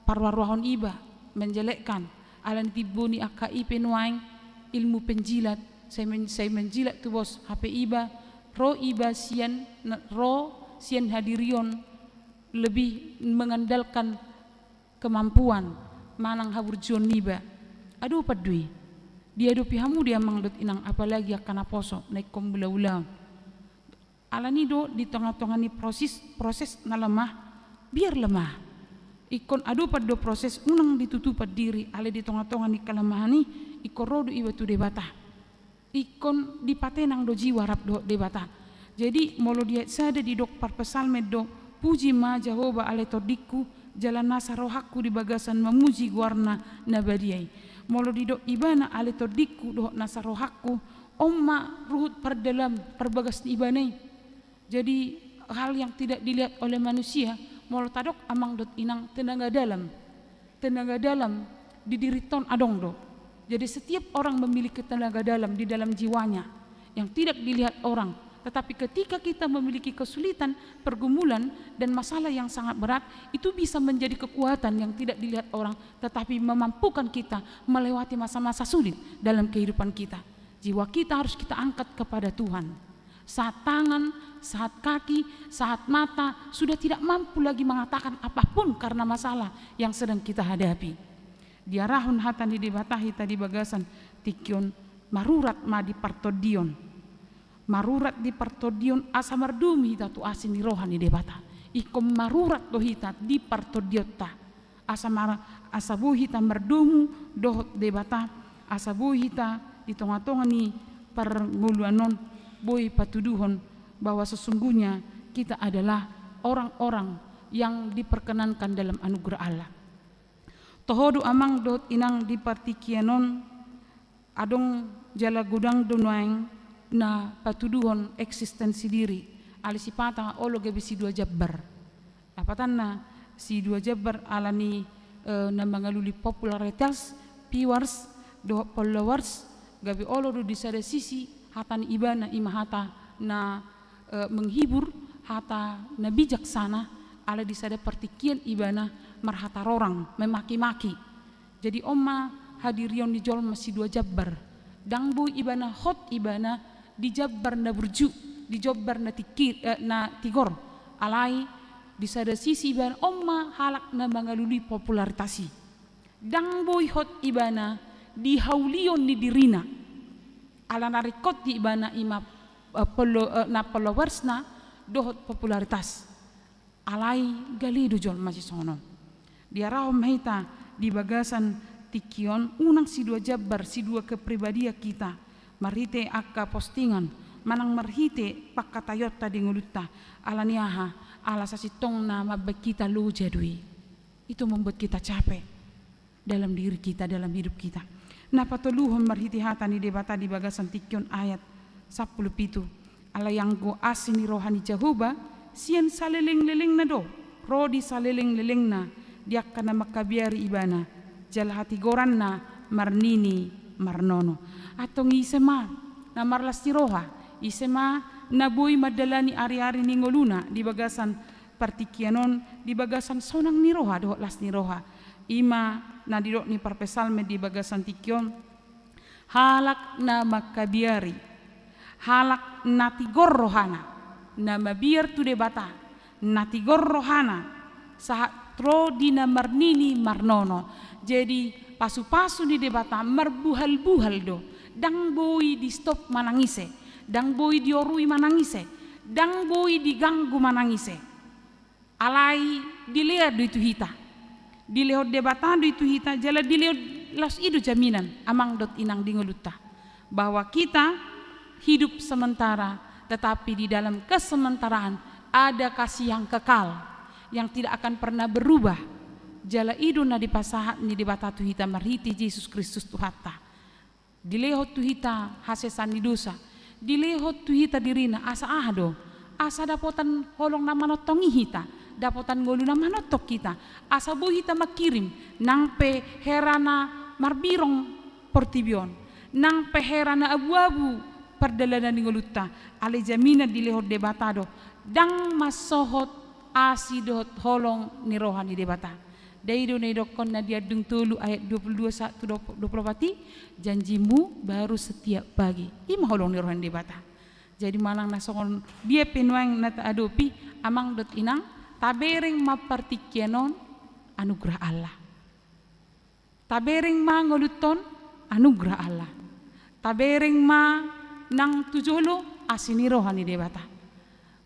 parruaruahon iba, menjelekkan, alani timboni angka i pe nuaeng ilmu penjilat, sai men-, sai menjilat tu bos, hape iba, ro iba sian, na-, ro sian hadirion, lebih mengandalkan kemampuan manang haburjuon niba. Adopan do i. Diadopi hamu do i amang dohot inang, apalagi angka naposo na ingkon mulaulaon. Alani do di tongatonga ni proses, proses na lemah, biar lemah. Ingkon adopan do proses, unang ditutupan diri, alai di tongatonga ni kelemahan i, ingkon ro do iba tu Debata. Ingkon dipatenang do jiwa rap dohot Debata. Jadi, molo di ayat sada didok parpsalmen do, puji ma Jahowa ale tondingku, jala nasa rohangku di bagasan mamuji goarna na badia i. Molo didok ibana ale tondingku dohot nasa rohangku, on ma ruhut pardalam, parbagas ni ibana i. Jadi, hal yang tidak dilihat oleh manusia, molo tadok amang dohot inang, tenaga dalam. Tenaga dalam di dirinta on adong do. Jadi, setiap orang memiliki tenaga dalam di dalam jiwanya yang tidak dilihat orang. Tetapi ketika kita memiliki kesulitan, pergumulan, dan masalah yang sangat berat, itu bisa menjadi kekuatan yang tidak dilihat orang, tetapi memampukan kita melewati masa-masa sulit dalam kehidupan kita. Jiwa kita harus kita angkat kepada Tuhan. Sahat tangan, sahat kaki, sahat mata, sudah tidak mampu lagi mengatakan apapun karena masalah yang sedang kita hadapi. Diarahon hata ni Debata hita di bagasan tingki on, marurat ma di partondion. Marurat di partondion asa mardomu hita tu asi ni roha ni Debata. Ingkon marurat do hita di partondionta. Asa mar-, asa boi hita mardomu dohot Debata, asa boi hita di tongatonga ni parngoluan on, boi patuduhon bahwa sesungguhnya kita adalah orang-orang yang diperkenankan dalam anugerah Allah. Toho do amang dohot inang di partingkian on, adong jala godang do nuaeng na patuduhon eksistensi diri, alai sipata olo gabe sidua jambar. Dapotanna sidua jambar alani, eh, na mangalului popularitas, viewers, dohot followers, gabe olo do di sada sisi hata ni ibana, i ma hata na, eh, menghibur, hata na bijaksana, alai di sada partingkian ibana marhata rorang, memaki-maki. Jadi on ma hadirion ni jolma sidua jambar. Ndang boi ibana hot ibana di jambar na burju, di jambar na tingki, eh, na tigor. Alai di sada sisi ibana on ma halak na mangalului popularitas i. Ndang boi hot ibana di haulion ni dirina. Ala na ringkot di ibana i ma, eh, follow-, eh, na followersna dohot popularitas. Alai gale do jolma sisongon on. Diarahon ma hita di bagasan tingki on, unang sidua jambar, sidua kepribadian hita, marhite angka postingan, manang marhite pangkataionta di ngolunta. Alani aha? Ala sasintongna mambaen hita loja do i. Itu membuat kita capek dalam diri kita, dalam hidup kita. Na patoluhon marhite hata ni Debata di bagasan tingki on, ayat sampulu pitu. Alai anggo asi ni roha ni Jahowa, sian salelenglelengna do, ro di salelenglelengna, di angka na mangkabiari ibana, jala hatigoranna marnini marnono. Antong ise ma na marlas ni roha, ise ma na boi mandalani ariari ni ngoluna di bagasan partingkian on, di bagasan sonang ni roha dohot las ni roha. I ma na didok ni parpsalmen di bagasan tingki on, halak na mangkabiari, halak na tigor rohana, na mabiar tu Debata, na tigor rohana, sahat ro di na marnini marnono. Jadi, pasupasu ni Debata marbuhalbuhal do. Ndang boi di-stop manang ise, ndang boi diorui manang ise, ndang boi diganggu manang ise. Alai dilehon do i tu hita. Dilehon Debata do i tu hita, jala dilehon laos i do jaminan, amang dohot inang, di ngolunta. Bahwa kita hidup sementara, tetapi di dalam kesementaraan ada kasih yang kekal, yang tidak akan pernah berubah. Jala i do na dipasahat ni Debata tu hita marhite Jesus Kristus Tuhanta. Dilehon tu hita hasesaan ni dosa. Dilehon tu hita dirina, asa aha do? Asa dapotan holong na manongtong i hita, dapotan ngolu na manongtong hita. Asa boi hita mangkirim, nang pe hera na marbirong portibi on, nang pe hera na abuabu pardalanan ni ngolunta, alai jaminan dilehon Debata do, ndang mansohot asi dohot holong ni roha ni Debata. Dai do na didokkon na di Andung tolu ayat dua puluh dua sa-, tu dua puluh opat i, "Janji-Mu baru setiap pagi." I ma holong ni roha ni Debata. Jadi manang na songon dia pe nuaeng na taadopi, amang dohot inang, tabereng ma partingkian on anugerah Allah. Tabereng ma ngolunta on anugerah Allah. Tabereng ma nang tu jolo asi ni roha ni Debata.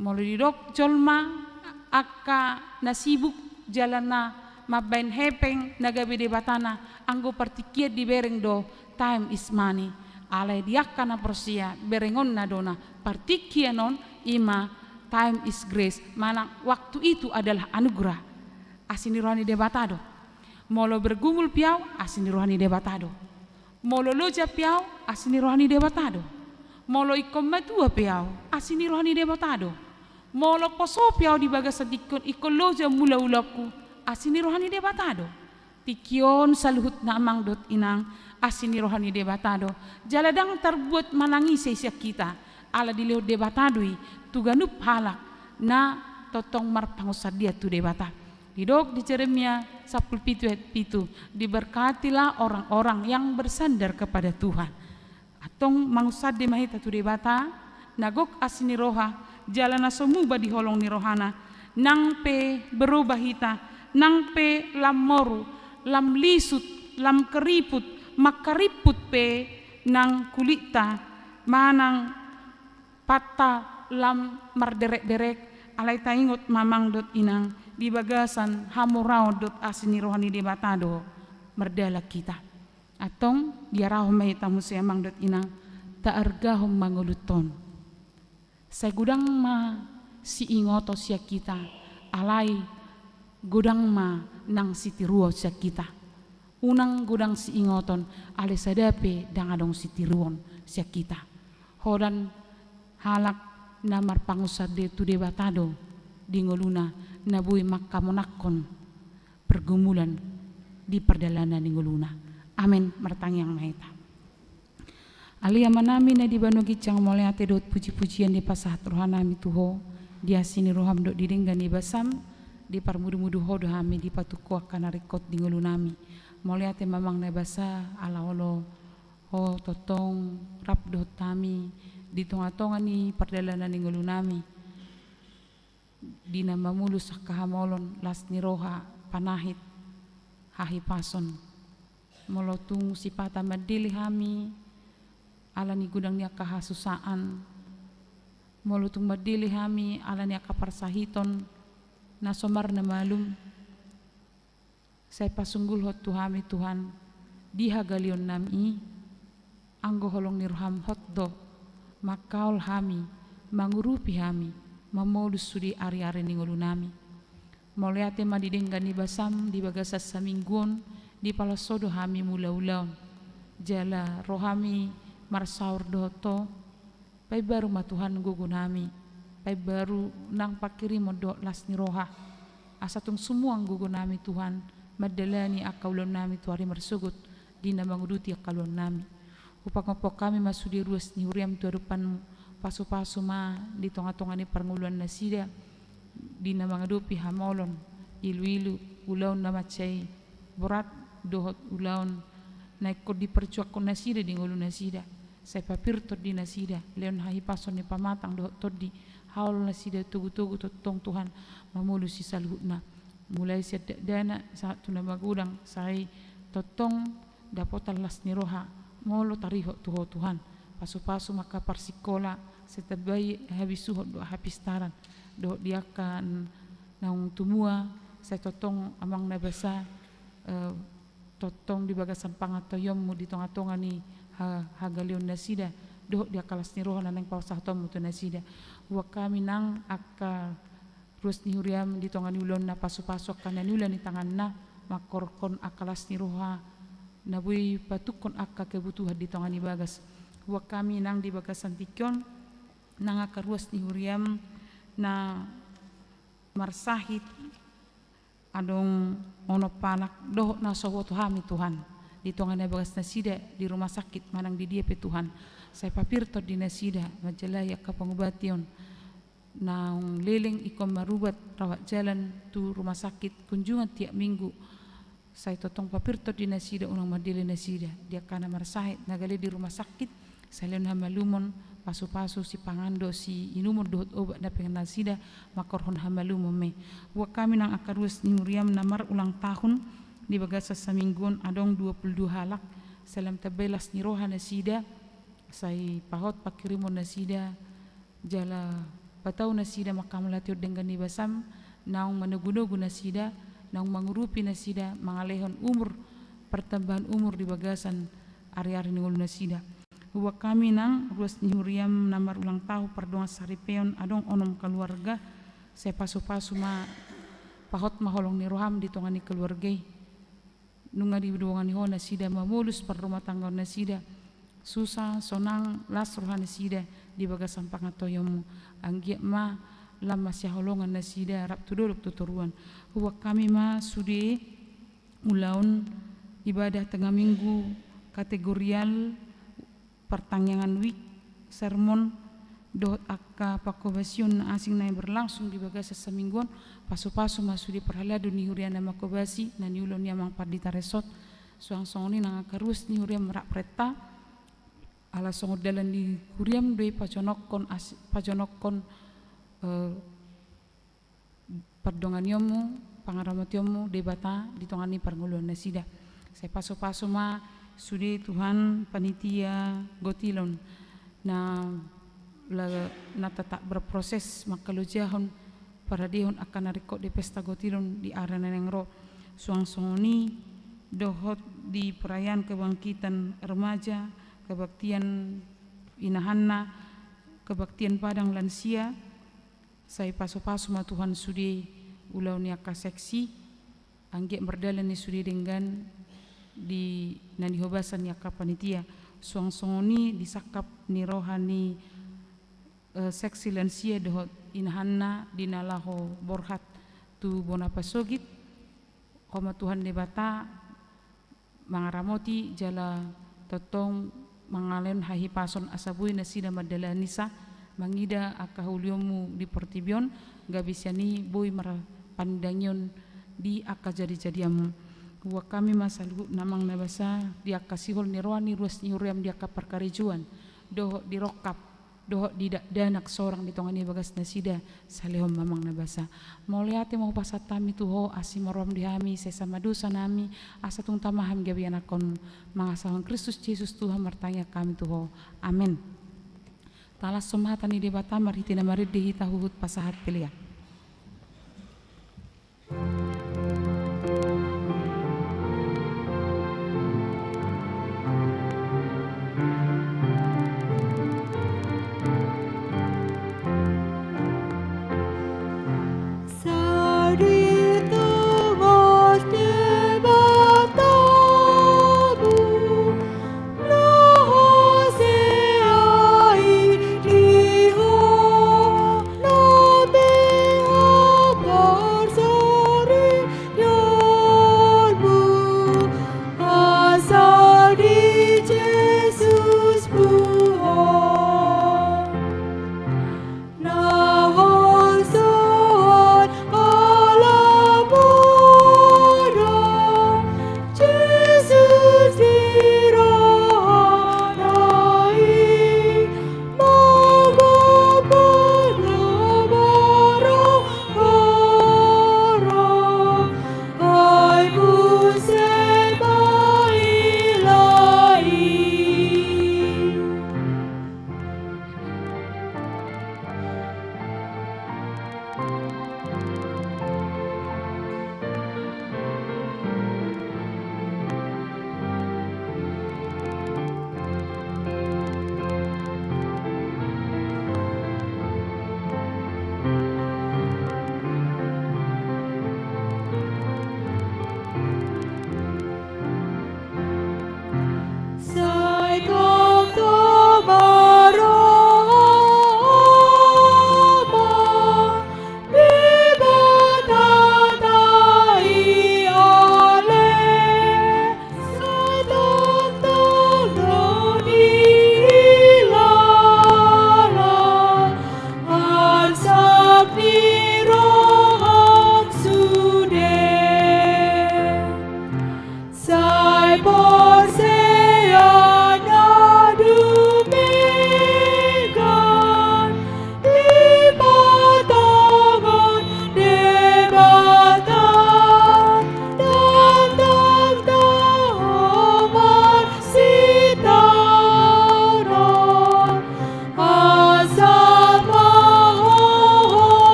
Molo didok jolma angka na sibuk jala na mambaen hepeng na gabe debatana, anggo partingkian dibereng do time is money. Alai di angka na porsea berengonna do na partingkian on, i ma time is grace, manang waktu itu adalah anugerah. Asi ni roha ni Debata do. Molo bergumul pe au, asi ni roha ni Debata do. Molo loja pe au, asi ni roha ni Debata do. Molo ingkon matua pe au, asi ni roha ni Debata do. Molo poso pe au di bagasan tingki on, ingkon loja mula ulaonku, asi ni roha ni Debata do. Tingki on saluhutna amang dohot inang, asi ni roha ni Debata do. Jala ndang tarbuat manang ise sian hita, ala dilehon Debata do i tu ganup halak na tongtong marpangunsandean tu Debata. Didok di Jeremia sampulu pitu ayat pitu, "Diberkatilah orang-orang yang bersandar kepada Tuhan." Antong mangunsande ma hita tu Debata, na gok asi ni roha, jala na so muba di holong ni rohana, nang pe berubah hita, nang pe lam moru, lam lisut, lam keriput, mangkarimput pe nang kulitta, manang patta lam marderek-derek, alai taingot ma amang dohot inang, di bagasan hamoraon dohot asi ni roha ni Debata do mardalan hita. Antong diarahon ma hita muse amang dohot inang, taargahon ma ngolunta on. Sai godang ma siingoton sian hita, alai godang ma nang sitiruon sian hita. Unang godang siingoton, alai sada pe ndang adong sitiruon sian hita. Holan halak na marpangunsande tu Debata do di ngoluna, na boi mangkamonanghon pergumulan di pardalanan ni ngoluna. Amen. Martangiang ma hita. Ale Amanami na di banua ginjang, mauliate dohot puji-pujian dipasahat rohanami tu Ho, di asi ni roham dohot di denggan ni basam, diparmudu-mudu Ho do hami, dipatungko angka na ringkot di ngolunami. Mauliate ma amang na basa, ala olo Ho tongtong rap dohot hami di tonga-tonga ni pardalanan ni ngolunami. Di na mamolus angka hamaolon, las ni roha, panahit, hahipason. Molo tung sipata mandele hami ala ni godang ni angka hasusaan, molo tung mandele hami ala ni angka parsahiton na so marna malum, sai pasunggulhon tu hami Tuhan, di hagaleonnami i, anggo holong ni roham hot do mangkaol hami, mangurupi hami, mamolus sude ari-ari ni ngolunami. Mauliate ma di denggan ni basam di bagasan saminggu on, dipalashon do hami mula ulaon. Jala ro hami marsaor dohot Ho, paimbaru ma Tuhan gogonami, paimbaru nang pangkirimon dohot las ni roha, asa tung sumuang gogonami Tuhan, mandalani angka ulaonnami tu ari marsogot, di na manguduti angka ulaonnami. Hupahophop hami ma sude ruas ni huriam tu adopanmu, pasu-pasu ma di tonga-tonga ni parngoluan nasida, di na mangadopi hamaolon, ilu-ilu, ulaon na mansai borat, dohot ulaon na ingkon diparjuangkon nasida di ngolu nasida. Sai papir tondi nasida, lehon hahipason ni pamatang dohot tondi, haol nasida togu-togu tongtong Tuhan, mamolus i saluhutna. Mulai sian dakdanak, sahat tu na magodang, sai tongtong dapotan las ni roha, molo tarihot tu Ho Tuhan. Pasu-pasu ma angka parsingkola, sai tambai habisuhon dohot hapistaran, dohot di angka n-, naung tumua, sai tongtong amang na basa, eh, tongtong di bagasan pangantoionmu di tonga-tonga ni ha-, hagaleon nasida, dohot di angka las ni roha na naeng pasahatonmu tu nasida. Huboan hami nang angka ruas ni huriam di tonga ni ulaonna, pasu-pasu angka na niula ni tanganna, mangkorhon angka las ni roha, na boi patungkon angka kebutuhan di tonga ni bagas. Huboan hami nang di bagasan tingki on, nang angka ruas ni huriam na marsahit, adong onom halak dohot na so huboto hami Tuhan. Di di tonga ni bagas nasida di rumah sakit manang di dia pe Tuhan. Sai papir tondi nasida manjalahi angka pangubation. Naung leleng ingkon marubat rawat jalan tu rumah sakit kunjungan tiap minggu. Sai tongtong papir tondi nasida unang mandele nasida. Di angka na marsahit na gale di rumah sakit, sai lehon hamalumon, pasu-pasu, sipangan dohot siinumon dohot obat na pengen nasida mangkorhon hamalumon ma i. Buat hami nang angka ruas ni huriam na marulang tahun di bagasan saminggu on adong dua pulu dua halak, sai lam tamba las ni roha nasida, sai pahot pangkirimon nasida, jala patau nasida manghamauliatehon denggan ni basam, naung manogu-nogu nasida, naung mangurupi nasida, mangalehon umur, partambahan umur di bagasan ari-ari ni ngolu nasida. Hubuat hami nang ruas ni huriam na marulang tahun pardongan saripeon adong onom kaluarga, sai pasu-pasu ma, pahot ma holong ni roham di tonga ni kaluarga i. Nunga didongani Ho nasida mamolus parrumatanggaon nasida, susa, sonang, las roha nasida di bagasan pangantusionmu. Anggiat ma lam masihaholongan nasida rap tu dolok tu toruan. Hubuat hami ma sude ulaon ibadah tengah minggu kategorial, partangiangan, wijk, sermon, dohot angka panghobasion na asing na berlangsung di bagasan saminggu on, pasu-pasu ma sude parhalado ni huria na manghobasi, na niula ni amang pandita resort, suang songon i nang angka ruas ni huriam rap renta, ala songon dalan ni huriam do i pajonokkon as-, pajonokkon, eh, pardonganionmu, pangaramotionmu Debata di tonga ni parngoluan nasida. Sai pasu-pasu ma sude Tuhan panitia gotilon na, la-, na tetap berproses mangkalojahon paradehon angka na ringkot di pesta gotilon di ari na naeng ro. Suang songon i dohot di perayaan kebangkitan remaja, kebaktian inahanna, kebaktian padang lansia, sai pasu-pasu ma Tuhan sude ulaon ni angka seksi, anggiat mardalan i sude denggan di na nihobasan ni angka panitia. Suang songon i di sangkap ni roha ni, eh, seksi lansia dohot inahanna di na laho borhat tu bona pasogit, Ho ma Tuhan Debata mangaramoti jala tongtong mangalehon hahipason asa boi nasida mandalanisa mangida angka haulionmu di portibi on, gabe sian i boi marpandangion di angka jadi-jadianmu. Hubuat hami ma saluhutna amang na basa di angka sihol ni roha ni ruas ni huriam di angka parkarejoan dohot di rongkap dohot di dakdanak sorang di tonga ni bagas nasida, sai lehon ma amang na basa. Mauliate ma hupasahat hami tu Ho, asi ma roham di hami, sesa ma dosa nami, asa tung tama hami gabe ianakhon, mangasahon Kristus Jesus Tuhan martangiang hami tu Ho. Amen. Talashon ma hata ni Debata marhite na marende hita huhut pasahat pelean.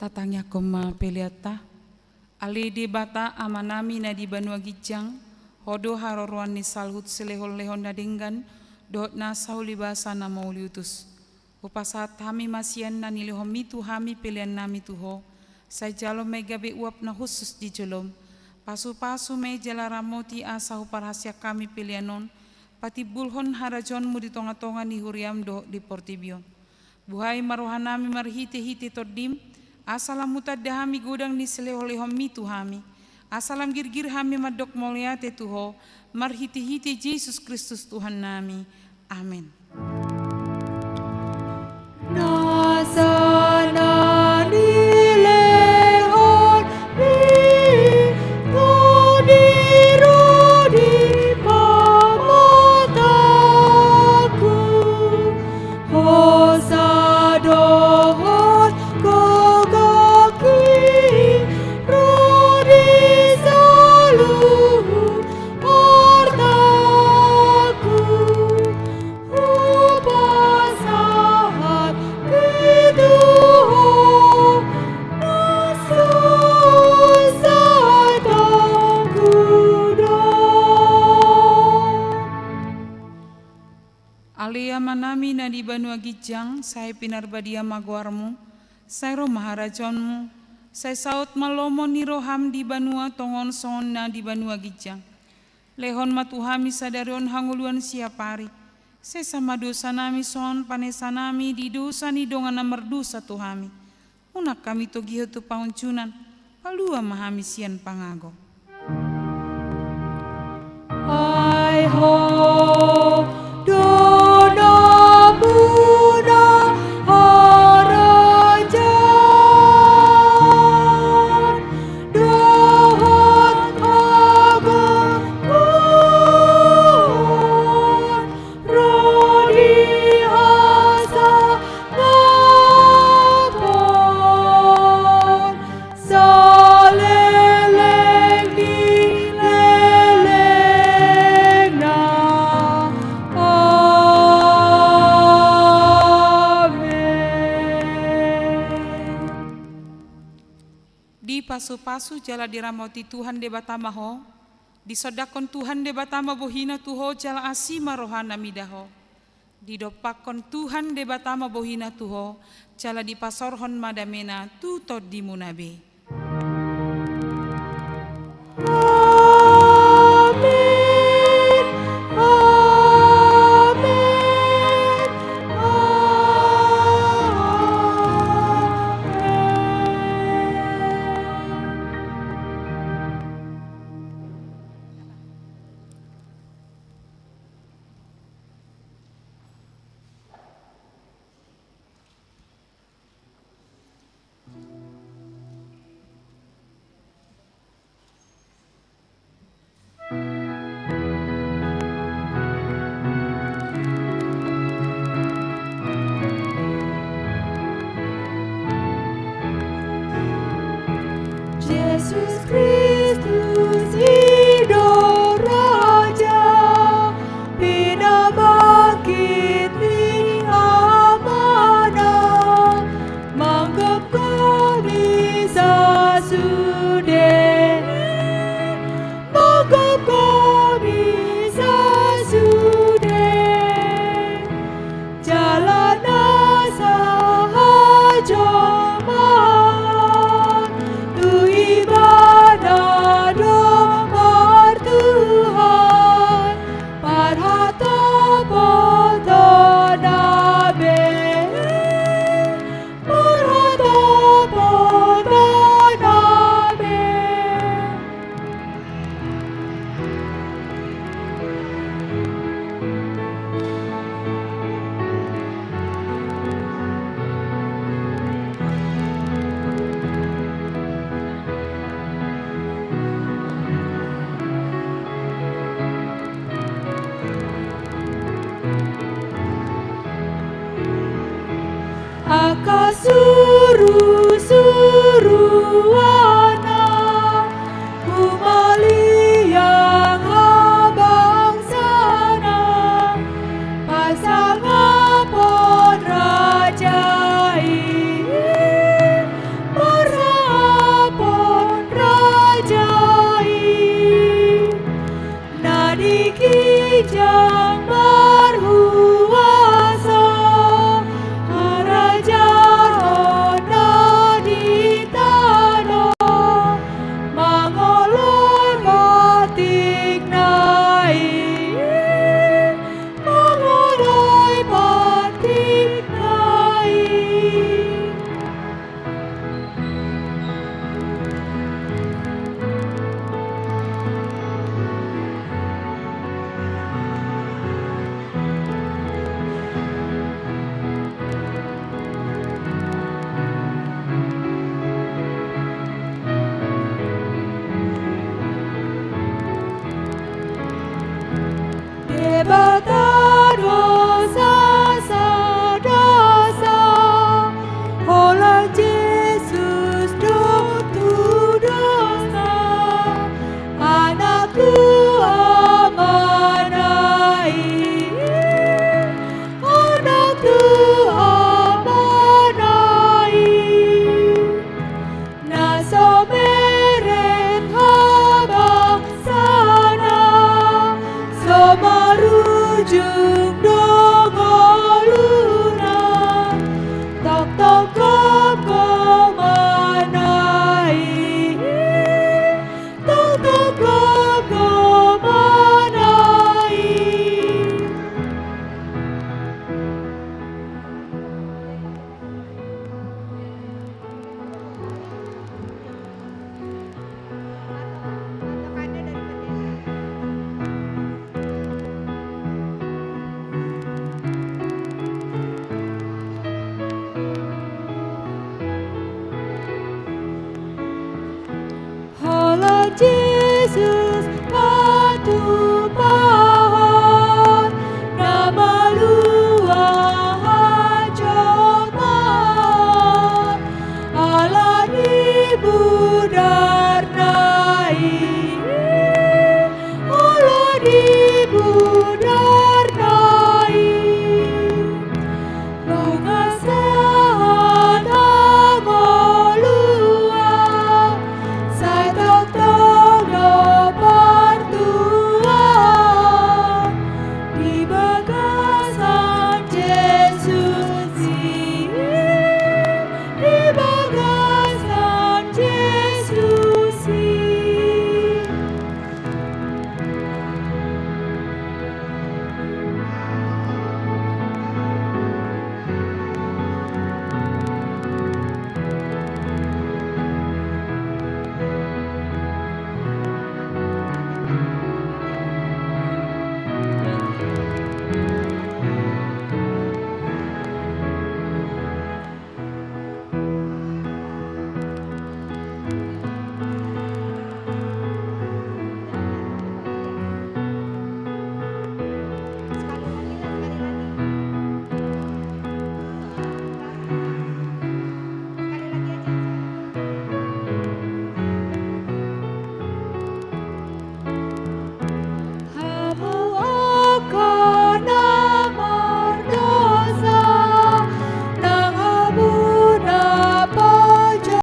Tatangiangkon ma peleanta. Ale Debata Amanami na di banua ginjang, Ho do haroroan ni saluhut silehonlehon na denggan dohot na saulibasa na mauliutus. Hupasahat hami ma sian na nilehonMi tu hami peleannami tu Ho. Sai jalo ma i gabe uap na hushus di jolom. Pasupasu ma i jala ramoti asa huparhaseang hami pelean on patimbulhon harajaonMu di tongatonga ni huriaM dohot di portibi on. Buhai ma rohanami marhitehite TondiM, asa lam hutanda hami godang ni silehonlehonMi tu hami, asa lam girgir hami mandok mauliate tu Ho, marhitehite Jesus Kristus Tuhannami. Amen. Nasa na nilehonMi, rodi-rodi pamatangku, hosa dohot gogangki, rodi saluhut artangku, hupasahat i tu Ho, na so sai tongtong. Ale Amanami na di banua ginjang, sai pinarbadia ma goarMu, sai ro ma harajaonMu, sai saut ma lomo ni rohaM di banua tonga on songon na di banua ginjang. Lehon ma tu hami sadari on hangoluan siapari. Sesa ma dosanami songon panesanami di dosa ni dongan na mardosa tu hami. Unang hami togihon tu pangunjunan, palua ma hami sian pangago. Ai Ho do nampuna harajaon dohot hagogoon, ro di hasangapon saleleng ni lelengna. Amen. Dipasupasu jala diramoti Tuhan Debata ma ho. Disondangkon Tuhan Debata ma bohiNa tu ho jala asi ma rohaNa mida ho. Didompakkon Tuhan Debata ma bohiNa tu ho, jala dipasaorhon ma dameNa tu tondimuna be. Amen. Amen. Amen. Jesus Kristus i do raja, pinabangkit ni Amana, manggomgomi sasude, manggomgomi sasude. Jala na sahajoman tu Ibana do martuhan, parhatopotonna be, parhatopotonna be. Angka surusuruanna humaliang habangsana, pasangapon raja i,